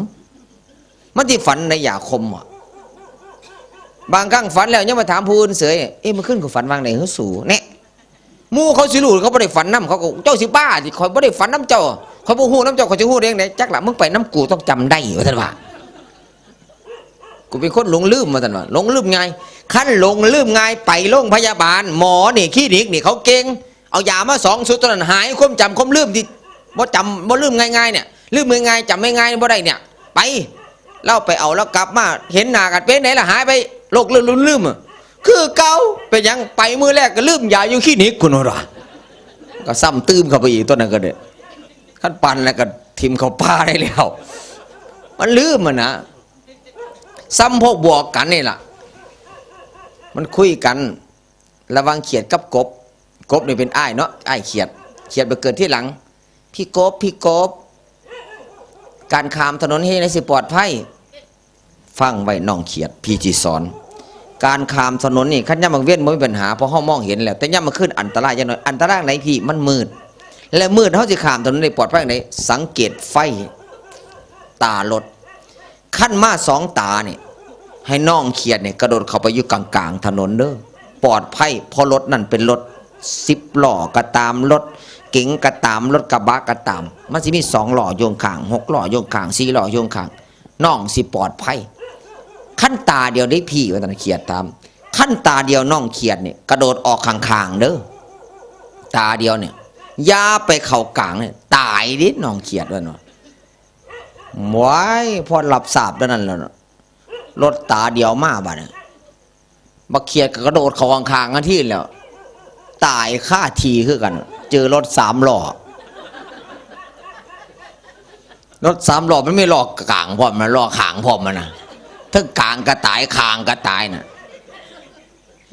มันสิฝันในยาคมอะ บางครั้งฝันแล้วยังมาถามผู้อื่นเสย เอ๊ะ เมื่อคืนกูฝันว่าไงหึสู แน่ หมู่เขาสิรู้ เขาบ่ได้ฝันนำ เขาก็ เจ้าสิบ้าสิ ข้อยบ่ได้ฝันนำเจ้า ข้อยบ่ฮู้นำเจ้า ข้อยสิฮู้ได้จั่งใด จักล่ะ มึงไปนำกูต้องจำได้ ว่าซั่นว่า กูเป็นคนหลงลืม ว่าซั่นว่า หลงลืมง่าย คันหลงลืมง่าย ไปโรงพยาบาล หมอนี่ คลินิกนี่ เขาเก่ง เอายามาสองชุดเท่านั้น หายความจำความลืมที่บ่จำบ่ลืมง่ายๆเนี่ย ลืมง่ายๆ จำง่ายๆบ่ได้เนี่ย ไป ลาวไปเอา ลาวกลับมา เห็นหน้ากัน เป็นไดล่ะ หายไป โรคลืมลืมลืมอะ คือเก่า เป็นหยัง ไปมื้อแรกก็ลืมยาอยู่คลินิก พุ้นว่า ก็ซ้ำตื่มเข้าไปอีก ตอนนั้นก็เด้ คันปานแล้วก็ถิ่มเข้าป่าได้แล้ว มันลืมอะนะ ซ้ำพวกบวกกันนี่ล่ะ มันคุยกัน ระหว่างเขียดกับกบ กบนี่เป็นอ้ายเนาะ อ้ายเขียด เขียดไปเกิดทีหลัง พี่กบ พี่กบ การข้ามถนนเฮ็ดจั่งใดสิปลอดภัย ฟังไว้น้องเขียด พี่สิสอน การข้ามถนนนี่ คันยามกลางเว็นบ่มีปัญหา เพราะเฮามองเห็นแล้ว แต่ยามกลางคืนอันตรายจักหน่อย อันตรายไหนพี่ มันมืด และมืดเฮาสิข้ามถนนได้ปลอดภัยจั่งใด สังเกตไฟตารถ คันมาสองตานี่ ให้น้องเขียดนี่กระโดดเข้าไปอยู่กลางๆถนนเด้อ ปลอดภัย เพราะรถนั่นเป็นรถสิบล้อก็ตาม รถเก๋งก็ตาม รถกระบะก็ตาม มันสิมีสองล้ออยู่ข้าง หกล้ออยู่ข้าง สี่ล้ออยู่ข้าง น้องสิปลอดภัย คันตาเดียวได้พี่ ว่าซั่นเขียดถาม คันตาเดียวน้องเขียดนี่กระโดดออกข้างๆเด้อ ตาเดียวเนี่ย อย่าไปเข้ากลางเนี่ย ตายเด้น้องเขียด ว่าซั่นว่า ว้าย พอรับทราบเท่านั้นแล้วเนาะ รถตาเดียวมาบัดนี้ บักเขียดก็กระโดดเข้าข้างๆทันทีแล้ว ตายคาที่คือกัน เจอรถสามล้อ รถสามล้อมันมีล้อกลางพร้อมนะ ล้อข้างพร้อมมันนะ ทั้งกลางก็ตาย ข้างก็ตายน่ะ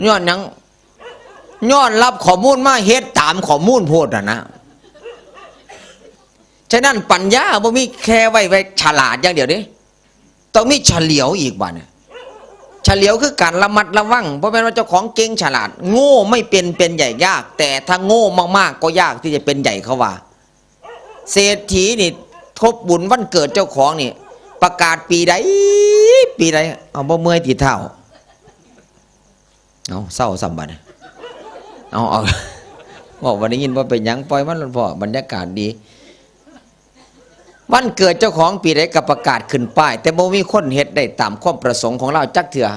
ย้อนหยัง ย้อนรับข้อมูลมา เฮ็ดตามข้อมูลโพดน่ะนะ ฉะนั้นปัญญาบ่มีแค่ไว้ ไว้ฉลาดอย่างเดียวเด้ ต้องมีเฉลียวอีกบัดเนี่ย เฉลียวคือการระมัดระวัง บ่แม่นว่าเจ้าของเก่งฉลาด โง่ไม่เป็น เป็นใหญ่ยาก แต่ถ้าโง่มากๆก็ยากที่จะเป็นใหญ่ เขาว่า เศรษฐีนี่ ครบบุญวันเกิดเจ้าของนี่ ประกาศปีใด ปีใด เอา บ่เมื่อยติเท้า เอา เศร้าซ้ำบัดเนี่ย เอา เอา บอกว่าได้ยินว่าเป็นหยัง ปล่อยมันโลดพ่อ บรรยากาศดี วันเกิดเจ้าของปีใดก็ประกาศขึ้นป้าย แต่บ่มีคนเฮ็ดได้ตามความประสงค์ของลาวจักเทื่อ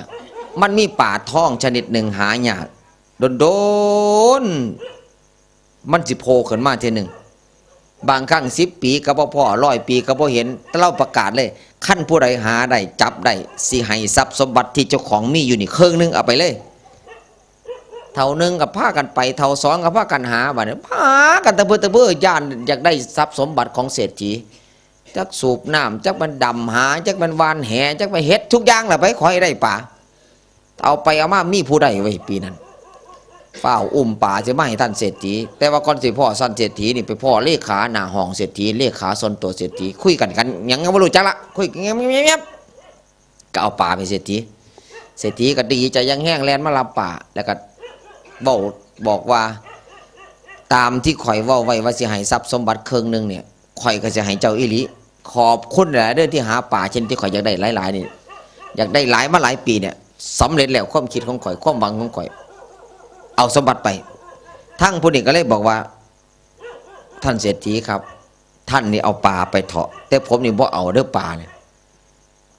มันมีปลาทองชนิดหนึ่งหายาก โดนๆ มันสิโผล่ขึ้นมาเทื่อหนึ่ง บางครั้งสิบปีก็บ่พ้อ ร้อยปีก็บ่เห็น แต่ลาวประกาศเลย คันผู้ใดหาได้ จับได้ สิให้ทรัพย์สมบัติที่เจ้าของมีอยู่นี่ครึ่งหนึ่ง เอาไปเลย เฒ่าหนึ่งก็พากันไป เฒ่าสองก็พากันหา บัดนี้พากันตะเพิดตะเพิด ย้านอยากได้ทรัพย์สมบัติของเศรษฐี จักสูบน้ำ จักมันดำหา จักมันหว่านแห จักไปเฮ็ดทุกอย่างล่ะ ไปขอให้ได้ปลา เอาไปเอามามีผู้ใดไว้ปีนั้น ฟ้าวอุ้มปลาสิมาให้ท่านเศรษฐี แต่ว่าก่อนสิพ้อท่านเศรษฐีนี่ไปพ้อเลขาหน้าห้องเศรษฐี เลขาส่วนตัวเศรษฐี คุยกันกันหยังบ่รู้จักละ คุยกันเงียบๆๆ ก็เอาปลาไปเศรษฐี เศรษฐีก็ดีใจอย่างแฮง แล่นมารับปลา แล้วก็เว้าบอกว่า ตามที่ข้อยเว้าไว้ว่าสิให้ทรัพย์สมบัติครึ่งหนึ่งเนี่ย ข้อยก็สิให้เจ้าอีหลี ขอบคุณหลายเด้อที่หาปลาเช่นที่ข้อยอยากได้หลายๆนี่ อยากได้หลายมาหลายปีเนี่ย สำเร็จแล้วความคิดของข้อย ความหวังของข้อย เอาสมบัติไป ทั้งผู้นี้ก็เลยบอกว่า ท่านเศรษฐีครับ ท่านนี่เอาปลาไปเถาะ แต่ผมนี่บ่เอาเด้อปลาเนี่ย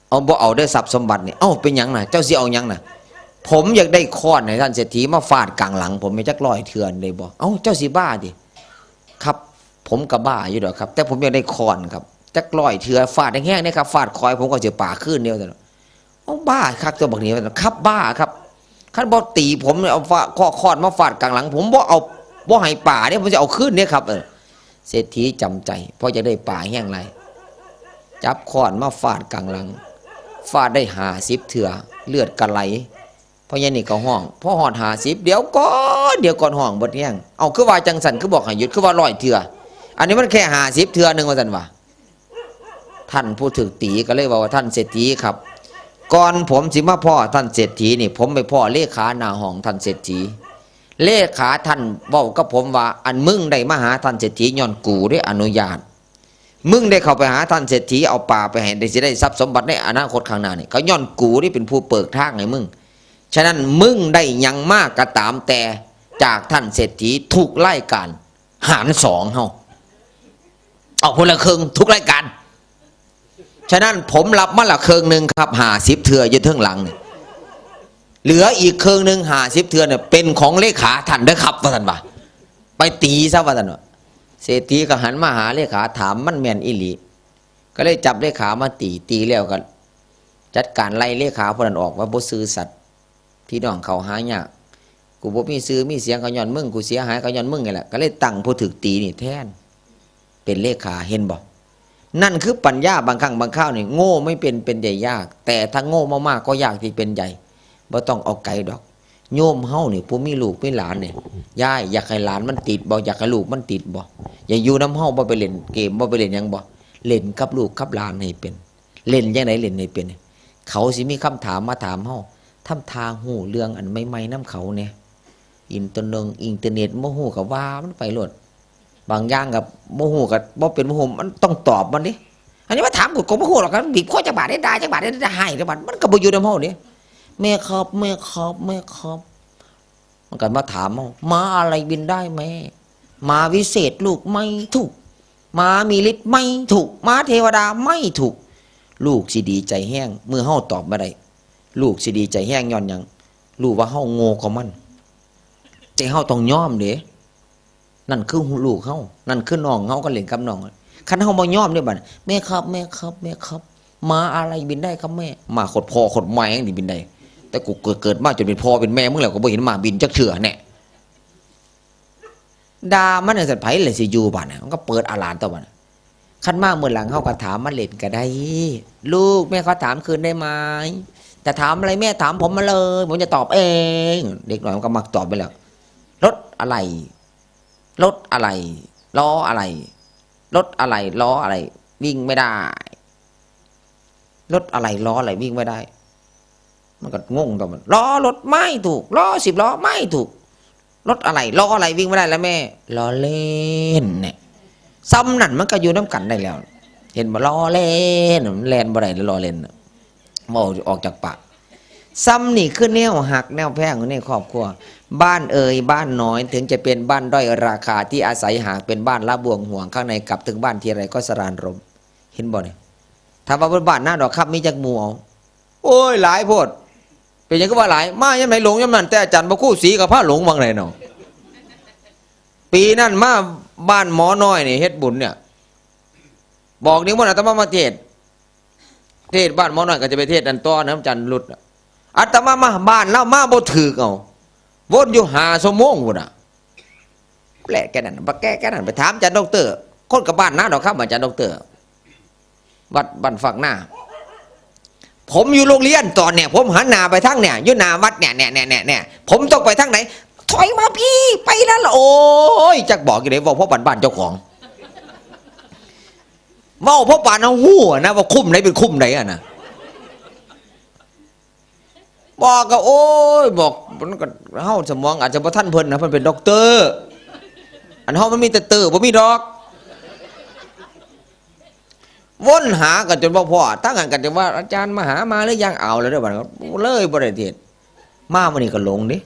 เอาบ่เอาเด้อทรัพย์สมบัตินี่ เอ้า เป็นหยังน่ะ เจ้าสิเอาหยังน่ะ ผมอยากได้ค้อนให้ท่านเศรษฐีมาฟาดกลางหลัง ผมแม่นจักร้อยเทื่อได้บ่ เอ้า เจ้าสิบ้าติ ครับ ผมก็บ้าอยู่ดอกครับ แต่ผมอยากได้ค้อนครับ จักร้อยเทื่อ ฟาดแฮงๆนะครับ ฟาดคอยผมก็สิปาคืนเดียวซั่น เอาบ้าคักตัวบักนี้ว่าซั่น ครับ บ้าครับ คันบ่ตีผมเนี่ย เอาฟ้า ข้อ ค้อนมาฟาดกลางหลัง ผมบ่เอา บ่ให้ปาเด้ ผมสิเอาคืนเด้ครับ เออ เศรษฐีจำใจ เพราะจะได้ปาแฮงหลาย จับค้อนมาฟาดกลางหลัง ฟาดได้ห้าสิบเทื่อ เลือดก็ไหล พ่อใหญ่นี่ก็ฮ้อง พอฮอดห้าสิบ เดี๋ยวก่อน เดี๋ยวก่อน ฮ้องเบิดแฮง เอา คือว่าจังซั่น คือบอกให้หยุด คือว่าร้อยเทื่อ อันนี้มันแค่ห้าสิบเทื่อหนึ่งว่าซั่นว่า ท่านผู้ถูกตีก็เลยว่า ท่านเศรษฐีครับ ก่อนผมสิมาพ้อท่านเศรษฐีนี่ ผมไปพ้อเลขาหน้าห้องท่านเศรษฐี เลขาท่านเว้ากับผมว่า อันมึงได้มาหาท่านเศรษฐีย้อนกูได้อนุญาต มึงได้เข้าไปหาท่านเศรษฐีเอาปลาไปให้ ได้สิได้ทรัพย์สมบัติในอนาคตข้างหน้านี่ ก็ย้อนกูนี่เป็นผู้เปิดทางให้มึง ฉะนั้นมึงได้หยังมากก็ตามแต่จากท่านเศรษฐีทุกรายการ หารสองเฮา เอาคนละครึ่งทุกรายการ ฉะนั้นผมรับมาละครึ่งหนึ่งครับ ห้าสิบเทื่ออยู่เทิงหลังนี่ เหลืออีกครึ่งหนึ่ง ห้าสิบเทื่อเนี่ย เป็นของเลขาท่านเด้อครับ ว่าซั่นว่า ไปตีซะ ว่าซั่นว่า เศรษฐีก็หันมาหาเลขาถาม มันแม่นอีหลี ก็เลยจับเลขามาตี ตีแล้วก็จัดการไล่เลขาผู้นั้นออกว่าบ่ซื่อสัตย์ พี่น้องเขาหายาก กูบ่มีชื่อมีเสียงก็ย้อนมึง กูเสียหายก็ย้อนมึงนี่แหละ ก็เลยตั้งผู้ถูกตีนี่แทน เป็นเลขา เห็นบ่ นั่นคือปัญญา บางครั้งบางคราวนี่ โง่ไม่เป็น เป็นใหญ่ยาก แต่ถ้าโง่มากๆก็ยากที่เป็นใหญ่ บ่ต้องเอาไกลดอก โยมเฮานี่ ผู้มีลูกมีหลานนี่ ยายอยากให้หลานมันติดบ่ อยากให้ลูกมันติดบ่ อยากอยู่นำเฮาบ่ ไปเล่นเกมบ่ ไปเล่นหยังบ่ เล่นกับลูกกับหลานให้เป็น เล่นจั่งใด๋เล่นให้เป็น เขาสิมีคำถามมาถามเฮา ทำท่าฮู้เรื่องอันใหม่ๆนำเขาแหน่ อินเตอร์เน็ต อินเทอร์เน็ตบ่ฮู้ก็ว่ามันไปโลด บางอย่างก็บ่ฮู้ก็บ่เป็นบ่ฮู้ มันต้องตอบมันเด้ อันนี้มาถามกูก็บ่ฮู้ดอก คันบีบคอจักบาทได้ ด่าจักบาทได้ จะให้จักบาท มันก็บ่อยู่นำเฮาเด้ แม่ครับ แม่ครับ แม่ครับ มันก็มาถามเฮา หมาอะไรบินได้แม่ หมาวิเศษลูกไม่ถูก หมามีฤทธิ์ไม่ถูก หมาเทวดาไม่ถูก ลูกสิดีใจแฮง เมื่อเฮาตอบมาได้ ลูกสิดีใจแฮงย้อนหยัง รู้ว่าเฮาโง่กว่ามัน แต่เฮาต้องยอมเด้ นั่นคือลูกเฮา นั่นคือน้องเฮา ก็เล่นกับน้อง คันเฮาบ่ยอมเด้บัด แม่ครับ แม่ครับ แม่ครับ หมาอะไรบินได้ครับแม่ หมาโคตรพ่อโคตรแม่นี่บินได้ แต่กูเกิด เกิดมาจนเป็นพ่อเป็นแม่มึงแล้ว ก็บ่เห็นหมาบินจักเทื่อแน่ ด่ามันจั่งซั้น ไผล่ะสิอยู่บัดน่ะ มันก็เปิดอาหลานตัวบัดน่ะ คันมามื้อหลังเฮาก็ถามมาเล่นก็ได้ ลูก แม่ขอถามคืนได้ไหม จะถามอะไรแม่ถามผมมาเลย ผมจะตอบเอง เด็กน้อยมันก็มักตอบไปแล้ว รถอะไร รถอะไร ล้ออะไร รถอะไร ล้ออะไร วิ่งไม่ได้ รถอะไร ล้ออะไร วิ่งไม่ได้ มันก็งงตัวมัน ล้อรถไม่ถูก ล้อสิบล้อไม่ถูก รถอะไร ล้ออะไร วิ่งไม่ได้แล้วแม่ ล้อเล่นเนี่ย ซ้ำนั่นมันก็อยู่นำกันได้แล้ว เห็นบ่ ล้อเล่น มันแล่นบ่ได้ ล้อเล่นน่ะ เว้าออกจากปาก ซ้ำนี่คือแนวฮักแนวแพงในครอบครัว บ้านเอ่ยบ้านน้อย ถึงจะเป็นบ้านด้อยราคาที่อาศัย หากเป็นบ้านละบ่วงห่วง ข้างในกลับถึงบ้านทีไรก็สรานรม เห็นบ่เนี่ย ถ้าว่าบ้านนาดอกคำมีจักหมู่เอา โอ้ย หลายโพด เป็นหยังคือว่าหลาย มายามใด๋หลงยามนั้น แต่อาจารย์พระครูศรีก็พาหลงวังใด๋เนาะ ปีนั้นมาบ้านหมอน้อยนี่เฮ็ดบุญเนี่ย บอกนิมนต์อาตมามาเทศน์ เทศน์บ้านหมอน้อยก็จะไปเทศน์อันต่อนะ อาจารย์รุดน่ะ อาตมามาบ้านลาวมาบ่ถืกเอา วนอยู่ห้าชั่วโมงพุ้นน่ะ แหละแกนั่น บักแกแกนั่น ไปถามอาจารย์ด็อกเตอร์ คนกับบ้านนาดอกคำ อาจารย์ด็อกเตอร์ วัดบ้านฝักนา ผมอยู่โรงเรียนตอนเนี่ย ผมหันหน้าไปทางเนี่ย อยู่หน้าวัดเนี่ย เนี่ย เนี่ย เนี่ย เนี่ย ผมต้องไปทางไหน ถอยมาพี่ ไปนั่นละ โอ้ย จักบอกอยู่ไหน เว้าเพราะบ้านบ้านเจ้าของ เว้าเพราะบ้านเฮาฮู้อะนะ ว่าคุ้มไหนเป็นคุ้มไหนอะนะ บอกก็ โอ้ย บอก มันก็ เฮาสมองอาจจะบ่ทันเพิ่นนะ เพิ่นเป็นด็อกเตอร์ อันเฮามันมีแต่เตอร์ บ่มีดอก วนหากันจนบ่พ้อ ทั้งนั้นก็จะว่า "อาจารย์มาหามาหรือยัง?" เอาแล้วเด้อบัดนี้ เลยบ่ได้เทศน์ มามื้อนี้ก็หลงเด้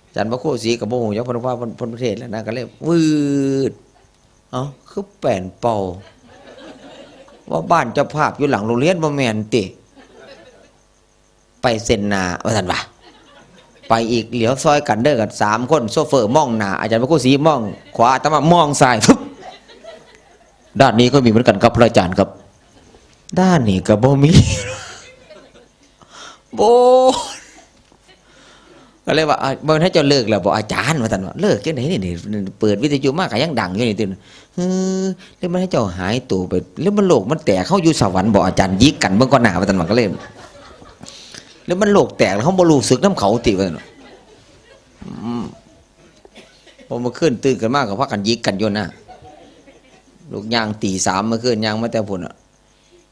อาจารย์พระครูศรีก็บ่ฮู้จักเพิ่นว่าเพิ่น เพิ่นเทศน์แล้วนะ ก็เลยวืด เอ้า คือแปลนเป่า ว่าบ้านเจ้าภาพอยู่หลังโรงเรียนบ่แม่นติ ไปเส้นหน้า ว่าซั่นว่า ไปอีก เหลียวซอยกันเด้อ กันสามคน โชเฟอร์มองหน้า อาจารย์พระครูศรีมองขวา อาตมามองซ้าย ฟึบ ด้านนี้ก็มีเหมือนกันครับพระอาจารย์ครับ ด้านนี้ก็บ่มี โอ้ ก็เลยว่า "อ่ะ บ่แม่นให้เจ้าเลิกแล้วบ่อาจารย์" ว่าซั่นว่า "เลิกจังได๋นี่ นี่ เปิดวิทยุมาก็ยังดังอยู่นี่ติ เออ หรือมันให้เจ้าหายตัวไป หรือมันโลกมันแตก เฮาอยู่สวรรค์บ่อาจารย์ หยิกกันเบิ่งก่อนหน้า" ว่าซั่นว่า ก็เลย "หรือมันโลกแตกแล้วเฮาบ่รู้สึกนำเขาติ" ว่าซั่นว่า อืม พอมื้อคืนตื่นขึ้นมาก็พากันหยิกกันอยู่นะ ลูกย่างตีสามมื้อคืน ย่างมาแต่พุ้นน่ะ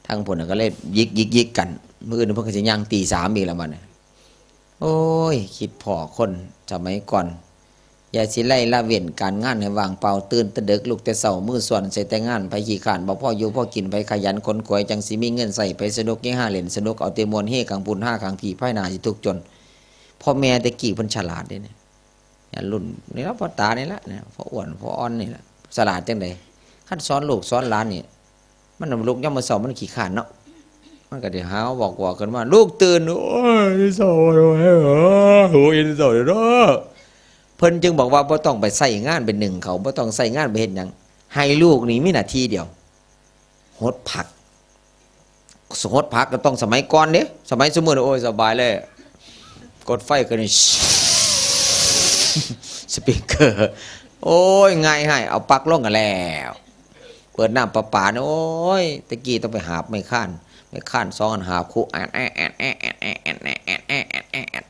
ทางพุ้นน่ะก็เลยหยิก หยิก หยิกกัน มื้ออื่นเพิ่นก็สิย่างตีสามอีกแล้วบัดนี้ โอ้ย คิดพ้อคนสมัยก่อน อย่าสิไล่ละเว้นการงานให้ว่างเปล่า ตื่นแต่ดึก ลุกแต่เช้า มือซ้อนใส่แต่งาน ไผขี้คร้านบ่พออยู่พอกิน ไผขยันขนขวายจั่งสิมีเงินใช้ ไผสนุกเฮฮาเล่นสนุก เอาแต่ม่วนเฮข้างพุ้นฮาข้างพี้ ภายหน้าสิทุกข์จน พ่อแม่แต่กี้เพิ่นฉลาดเด้เนี่ย เนี่ยรุ่นนี่ล่ะ พ่อตานี่ล่ะเนี่ย พ่ออ้วน พ่ออ่อนนี่ล่ะ ฉลาดจั่งใด คันสอนลูกสอนหลานนี่ มันลุกยามมื้อเช้ามันขี้คร้านเนาะ มันก็สิหาวบอกๆขึ้นมา "ลูกตื่น โอ้ย เช้าแล้ว โอ้ย เช้าแล้วเนาะ" เพิ่นจึงบอกว่าบ่ต้องไปใช้งานไปนึ่งข้าว บ่ต้องใช้งานไปเฮ็ดหยัง ให้ลูกนี่มีหน้าที่เดียว หดผัก หดผักก็ต้องสมัยก่อนเด้ สมัยซุมื้อนี่ โอ้ย สบายเลย กดไฟขึ้นนี่ สปริงเกอร์ โอ้ย ง่ายให้ เอาปลั๊กลงกันแล้ว เปิดน้ำประปาเนี่ย โอ้ย แต่กี้ต้องไปหาบไม้ค้าน ไม้ค้านสองอัน หาบคุ แอด แอด แอด แอด แอด แอด แอด แอด แอด แอด แอด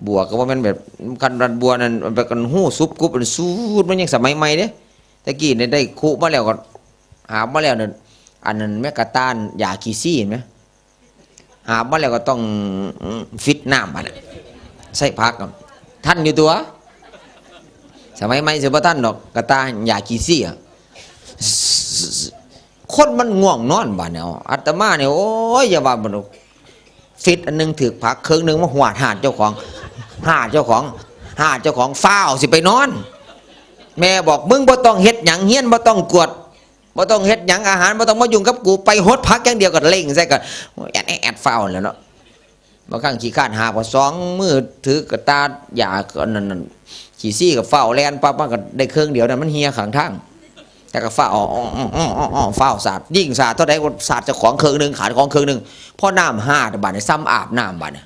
บัวก็ว่ามันแบบ คันบัวนั่น มันเป็นกันหู้ซุบกุบ มันสูด มันยังสมัยใหม่เด้ แต่กี้เนี่ยได้คุมาแล้วก็ หาบมาแล้วเนี่ย อันนั้นแม่กระต่ายยาขี้ซี้เห็นไหม หาบมาแล้วก็ต้อง อืม ฟิตน้ำบัดน่ะ ใส่ผักอะ ทันอยู่ตัว สมัยใหม่สิบ่ทันดอก กระต่ายยาขี้ซี้อะ คนมันง่วงนอนบัดเนี่ย อาตมาเนี่ย โอ้ย อย่าว่ามัน ฟิตอันหนึ่งถืกผัก เครื่องหนึ่งมาหวาดหาดเจ้าของ หาดเจ้าของ หาดเจ้าของ ฟ้าวสิไปนอน แม่บอก "มึงบ่ต้องเฮ็ดหยัง เฮียนบ่ต้องกวาด บ่ต้องเฮ็ดหยัง อาหารบ่ต้องมายุ่งกับกู ไปหดผักอย่างเดียว" ก็เล็งใส่ก็แอดแอดแอด ฟ้าวแล้วเนาะ บางครั้งขี้คร้านหาบก็สองมือถือกระต่ายยาก็นั่นนั่น ขี้ซี้ก็ฟ้าวแล่นปั๊บ มันก็ได้เครื่องเดียวนั่น มันเหี่ยข้างทาง แต่ก็ฟ้าว อ้อ อ้อ อ้อ อ้อ อ้อ ฟ้าวสาด ยิ่งสาดเท่าใดก็สาดเจ้าของเครื่องหนึ่ง ขาดของเครื่องหนึ่ง พอน้ำหาดบัดนี้ ซ้ำอาบน้ำบัดนี้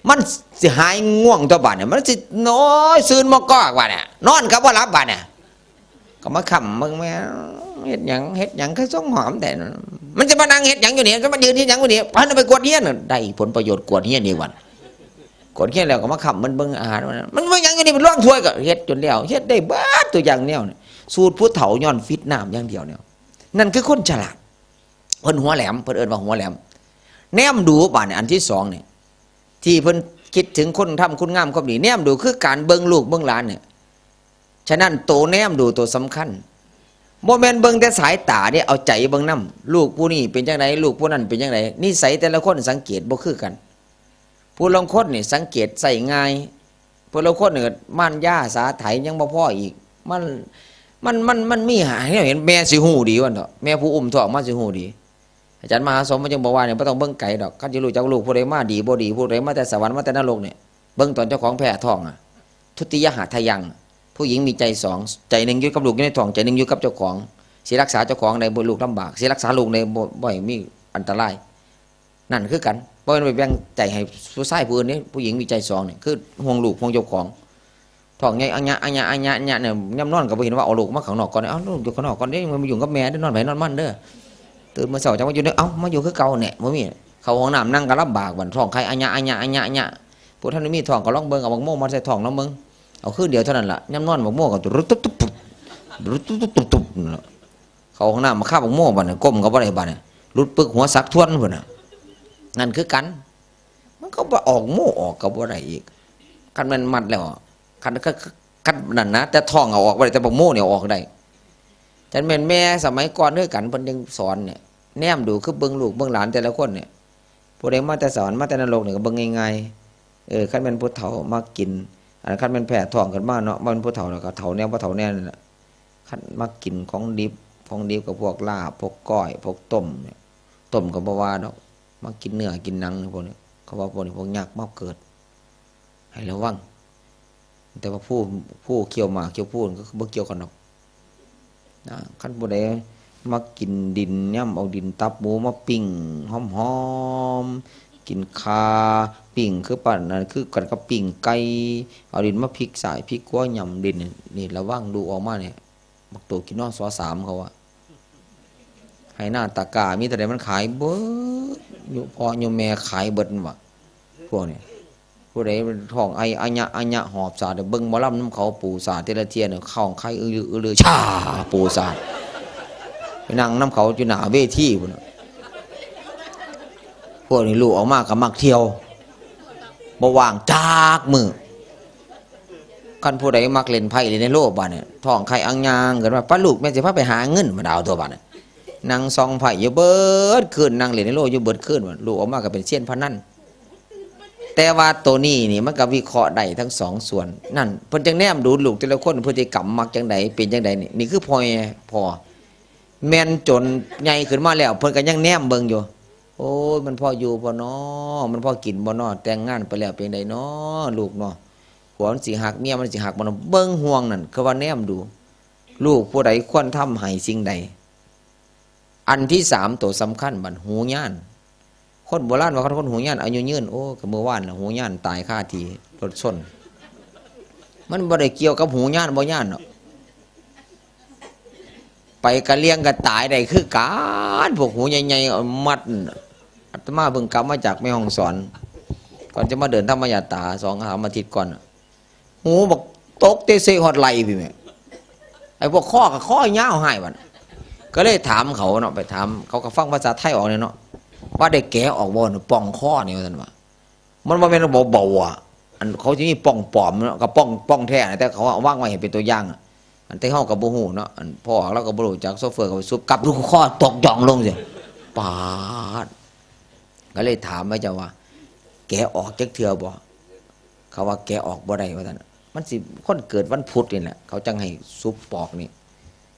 มันสิหายง่วงตัวบัดนี้ มันสิ โอ้ย ซื่นมากอกบัดนี้ นอนก็บ่หลับบัดนี้ ก็มาค้ำเบิ่งแม่ เฮ็ดหยัง เฮ็ดหยังคือทรงหอมแท้ มันจะมานั่งเฮ็ดหยังอยู่นี่ จะมายืนเฮ็ดหยังอยู่นี่ พันเอาไปกวาดเฮียน ได้ผลประโยชน์กวาดเฮียนอีกวัน กวาดเฮียนแล้วก็มาค้ำมันเบิ่งอาหารมัน มันเบิ่งหยังอยู่นี่ มันล้างถ้วยก็เฮ็ดจนแล้ว เฮ็ดได้เบิดตัวอย่างแนวนี่ สูตรผู้เฒ่าย้อนฟิตน้ำอย่างเดียวเนี่ย นั่นคือคนฉลาด เพิ่นหัวแหลม เพิ่นเอิ้นว่าหัวแหลม แนมดูบาดนี่ อันที่สองนี่ ที่เพิ่นคิดถึงคุณธรรมคุณงามความดี แนมดูคือการเบิ่งลูกเบิ่งหลานเนี่ย ฉะนั้นโตแนมดูโตสำคัญ บ่แม่นเบิ่งแต่สายตาเด้ เอาใจเบิ่งนำ ลูกผู้นี้เป็นจั่งใด ลูกผู้นั้นเป็นจั่งใด นิสัยแต่ละคนสังเกตบ่คือกัน ผู้ลางคนนี่สังเกตใช้ง่าย ผู้ลางคนนี่มารยาสาไถยังบ่พออีก มัน มัน มัน มันมีหาแนวเห็น แม่สิฮู้ดีว่าเถาะ แม่ผู้อุ้มท้องมาสิฮู้ดี อาจารย์มหาสมมันจึงบอกว่าเนี่ย บ่ต้องเบิ่งไกลดอก คันสิรู้จักลูกผู้ใดมาดีบ่ดี ผู้ใดมาแต่สวรรค์มาแต่นรกเนี่ย เบิ่งตอนเจ้าของแพ้ท้องอะ ทุติยหาทายัง ผู้หญิงมีใจสอง ใจหนึ่งอยู่กับลูกอยู่ในท้อง ใจหนึ่งอยู่กับเจ้าของ สิรักษาเจ้าของได้บ่ลูกลำบาก สิรักษาลูกได้บ่ บ่ให้มีอันตราย นั่นคือกัน บ่แม่นไปแบ่งใจให้ผู้ชายผู้อื่นเด้ ผู้หญิงมีใจสองนี่ คือห่วงลูก ห่วงเจ้าของ ท้องใหญ่อะหยะ อะหยะ อะหยะ อะหยะเนี่ย ยามนอนก็บ่เห็นว่าเอาลูกมาข้างนอกก่อน เอาลูกอยู่ข้างนอกก่อนเด้ อย่ามายุ่งกับแม่เด้อ นอนไผนอนมันเด้อ ตื่นมาเช้าจั่งมาอยู่เด้อ เอ้า มาอยู่คือเก่าแหน่ บ่มี เข้าห้องน้ำนั่งก็ลำบากบัด ท้องไข่อะหยะ อะหยะ อะหยะ อะหยะ ผู้ทันได้มีท้องก็ลองเบิ่ง เอาบักโมมาใส่ท้องลองเบิ่ง เอาคืนเดียวเท่านั้นล่ะ ยามนอนบักโมก็รุดตุ๊บตุ๊บตุ๊บ รุดตุ๊บตุ๊บตุ๊บตุ๊บนั่นล่ะ เข้าห้องน้ำมาคาบบักโมบัดนี้ ก้มก็บ่ได้บัดนี้ หลุดปึกหัวสักทวนพุ้นน่ะ นั่นคือกัน มันก็บ่ออกโมออกก็บ่ได้อีก คันแม่นมัดแล้ว คัน คัน คันนั่นนะ แต่ท้องเอาออกบ่ได้ แต่บักโมเนี่ยเอาออกได้ จั่งแม่นแม่สมัยก่อนคือกัน เพิ่นจึงสอนเนี่ย แนมดูคือเบิ่งลูกเบิ่งหลานแต่ละคนเนี่ย ผู้ใดมาแต่สวรรค์มาแต่นรกเนี่ยก็เบิ่งง่ายๆ เออ คันแม่นผู้เฒ่ามักกิน อันคันแม่นแพ้ท้องขึ้นมาเนาะ มันผู้เฒ่าแล้วก็เฒ่าแน่บ่เฒ่าแน่นั่นแหละ คันมักกินของดิบ ของดิบก็พวกลาบ พวกก้อย พวกต้มเนี่ย ต้มก็บ่ว่าดอก มักกินเนื้อกินหนังพวกนี้ เขาว่าพวกนี้พวกยักษ์มาเกิด ให้ระวัง แต่ว่าผู้ ผู้เคี้ยวหมากเคี้ยวพูนก็บ่เกี่ยวกันดอกนะ คันผู้ใดมักกินดิน ย่ำเอาดินตับหมูมาปิ้งหอมๆ กินข่าปิ้งคือปานนั้น คือกันกับปิ้งไก่ เอาดินมาพลิกซ้ายพลิกขวา ย่ำดินนี่ นี่ระวัง ลูกออกมาเนี่ย บักโตกินนอสอสามเขาอะ ไฮ่นาตะกร้ามีเท่าใดมันขายเบิด อยู่พ่ออยู่แม่ขายเบิดนั่นวะ พวกนี้ ผู้ใดท้องไออะหยะอะหยะหอบสาด เบิ่งหมอลำนำเขาปูสาดแต่ละเทื่อเนี่ย ท้องไข่อื้อลืออื้อลือ ช่า ปูสาด ไปนั่งนำเขาอยู่หน้าเวทีพุ้นน่ะ พวกนี้ลูกออกมาก็มักเที่ยว บ่ว่างจักมื้อ คันผู้ใดมักเล่นไพ่เล่นไฮโลบัดเนี่ย ท้องไข่อังยางขึ้นมา ป้าลูกแม่สิพาไปหาเงิน มาดาวตัวบัดเนี่ย นั่งส่องไพ่อยู่เบิดคืน นั่งเล่นไฮโลอยู่เบิดคืน ลูกออกมาก็เป็นเซียนพนัน แต่ว่าตัวนี้นี่มันก็วิเคราะห์ได้ทั้งสองส่วน นั่น เพิ่นจั่งแนมดูลูกแต่ละคน พฤติกรรมมักจั่งใด เป็นจั่งใดนี่ นี่คือพ่อแม่ พ่อ แม่นจนใหญ่ขึ้นมาแล้ว เพิ่นก็ยังแนมเบิ่งอยู่ โอ้ย มันพออยู่บ่น้อ มันพอกินบ่น้อ แต่งงานไปแล้วเป็นไดน้อ ลูกน้อ ผัวมันสิฮัก เมียมันสิฮักบ่น้อ เบิ่งห่วงนั่น คือว่าแนมดู ลูกผู้ใดควรทำให้สิ่งใด อันที่สาม ตัวสำคัญบัด หูญาน คนโบราณว่าคันคนหูญานอายุยืน โอ้ ก็มื้อวานน่ะ หูญานตายคาที่รถชน มันบ่ได้เกี่ยวกับหูญานบ่ญานเนาะ ไปกะเหรี่ยงก็ตายได้คือกัน พวกหูใหญ่ๆ เอามัดน่ะ อาตมาเพิ่งกลับมาจากแม่ฮ่องสอน ก่อนจะมาเดินธรรมยาตรา สองสามอาทิตย์ก่อนน่ะ หูบักตกเตะเซฮอดไหล่พี่แม่ ไอ้พวกข้อกับข้อยาวหายบัด ก็เลยถามเขาเนาะ ไปถาม เขาก็ฟังภาษาไทยออกเนี่ยเนาะ ว่าได้แกะออกบ่น่ะ ป่องข้อนี่ ว่าซั่นว่า มันบ่แม่นเบาๆ อ่ะ อันเขาสิมีป่องปลอมเนาะ กับป่อง ป่องแท้นะ แต่เขาเอาวางไว้ให้เป็นตัวอย่างอะ อันแต่เฮาก็บ่ฮู้เนาะ อันพ่อเราก็บ่รู้จัก โชเฟอร์ก็ไปสุบ กลับดูข้อตกหย่องลงซิ ปาด ก็เลยถามว่า เจ้าว่า แกะออกจักเทื่อบ่ เขาว่าแกะออกบ่ได้ว่าซั่น มันสิ คนเกิดวันพุธนี่แหละ เขาจั่งให้สุบปอกนี่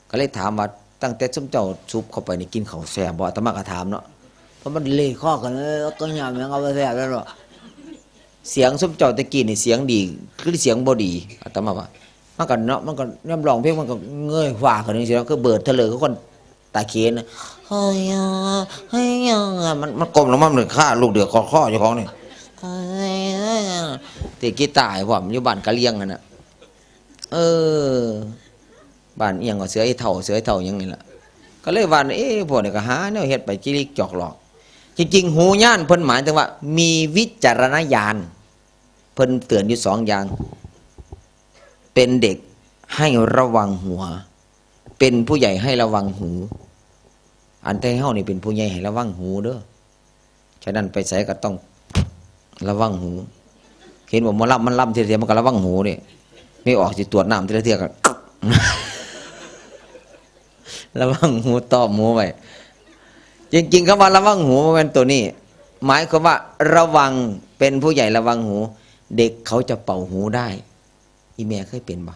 ก็เลยถามว่า ตั้งแต่ซุมเจ้าสุบเข้าไปนี่กินข้าวแซ่บบ่ อาตมาก็ถามเนาะ เพราะมันเลขข้อกัน เออ ก็ยามหยังเอาไปแซ่บแล้วเนาะ เสียงซุมเจ้าแต่กี้นี่เสียงดี คือเสียงบ่ดี อาตมาว่า มันก็เนาะ มันก็ยามร้องเพลงมันก็เงยฟ้าขึ้นจั่งซี้เนาะ คือเบิดเถลิงคือคนตาเขนน่ะ เฮ้ย เฮ้ย มัน มันก้มลงมา มันฆ่าลูกเดือกคอ คอเจ้าของนี่ เฮ้ย ตีกีตาร์ให้พร้อม อยู่บ้านกะเหรี่ยงนั่นน่ะ เออ บ้านอิหยังก็เสือไอ้เฒ่า เสือไอ้เฒ่าหยังนี่ล่ะ ก็เลยว่า เอ๊ะ พวกนี้ก็หาแนวเฮ็ดไปจิลิกจอกหลอก จริงๆ หูญานเพิ่นหมายถึงว่า มีวิจารณญาณ เพิ่นเตือนอยู่สองอย่าง เป็นเด็กให้ระวังหัว เป็นผู้ใหญ่ให้ระวังหู อันไทเฮานี่เป็นผู้ใหญ่ให้ระวังหูเด้อ ฉะนั้นไปไสก็ต้องระวังหู เห็นว่าหมอลำมันลำเทื่อๆ มันก็ระวังหูเด้ ไม่ออกสิตรวจน้ำเทื่อๆ ก็ ระวังหู ต้อมหูไว้ จริงๆ คำว่าระวังหูบ่แม่นตัวนี้ หมายความว่าระวัง เป็นผู้ใหญ่ระวังหู เด็กเขาจะเป่าหูได้ อีแม่เคยเป็นบ่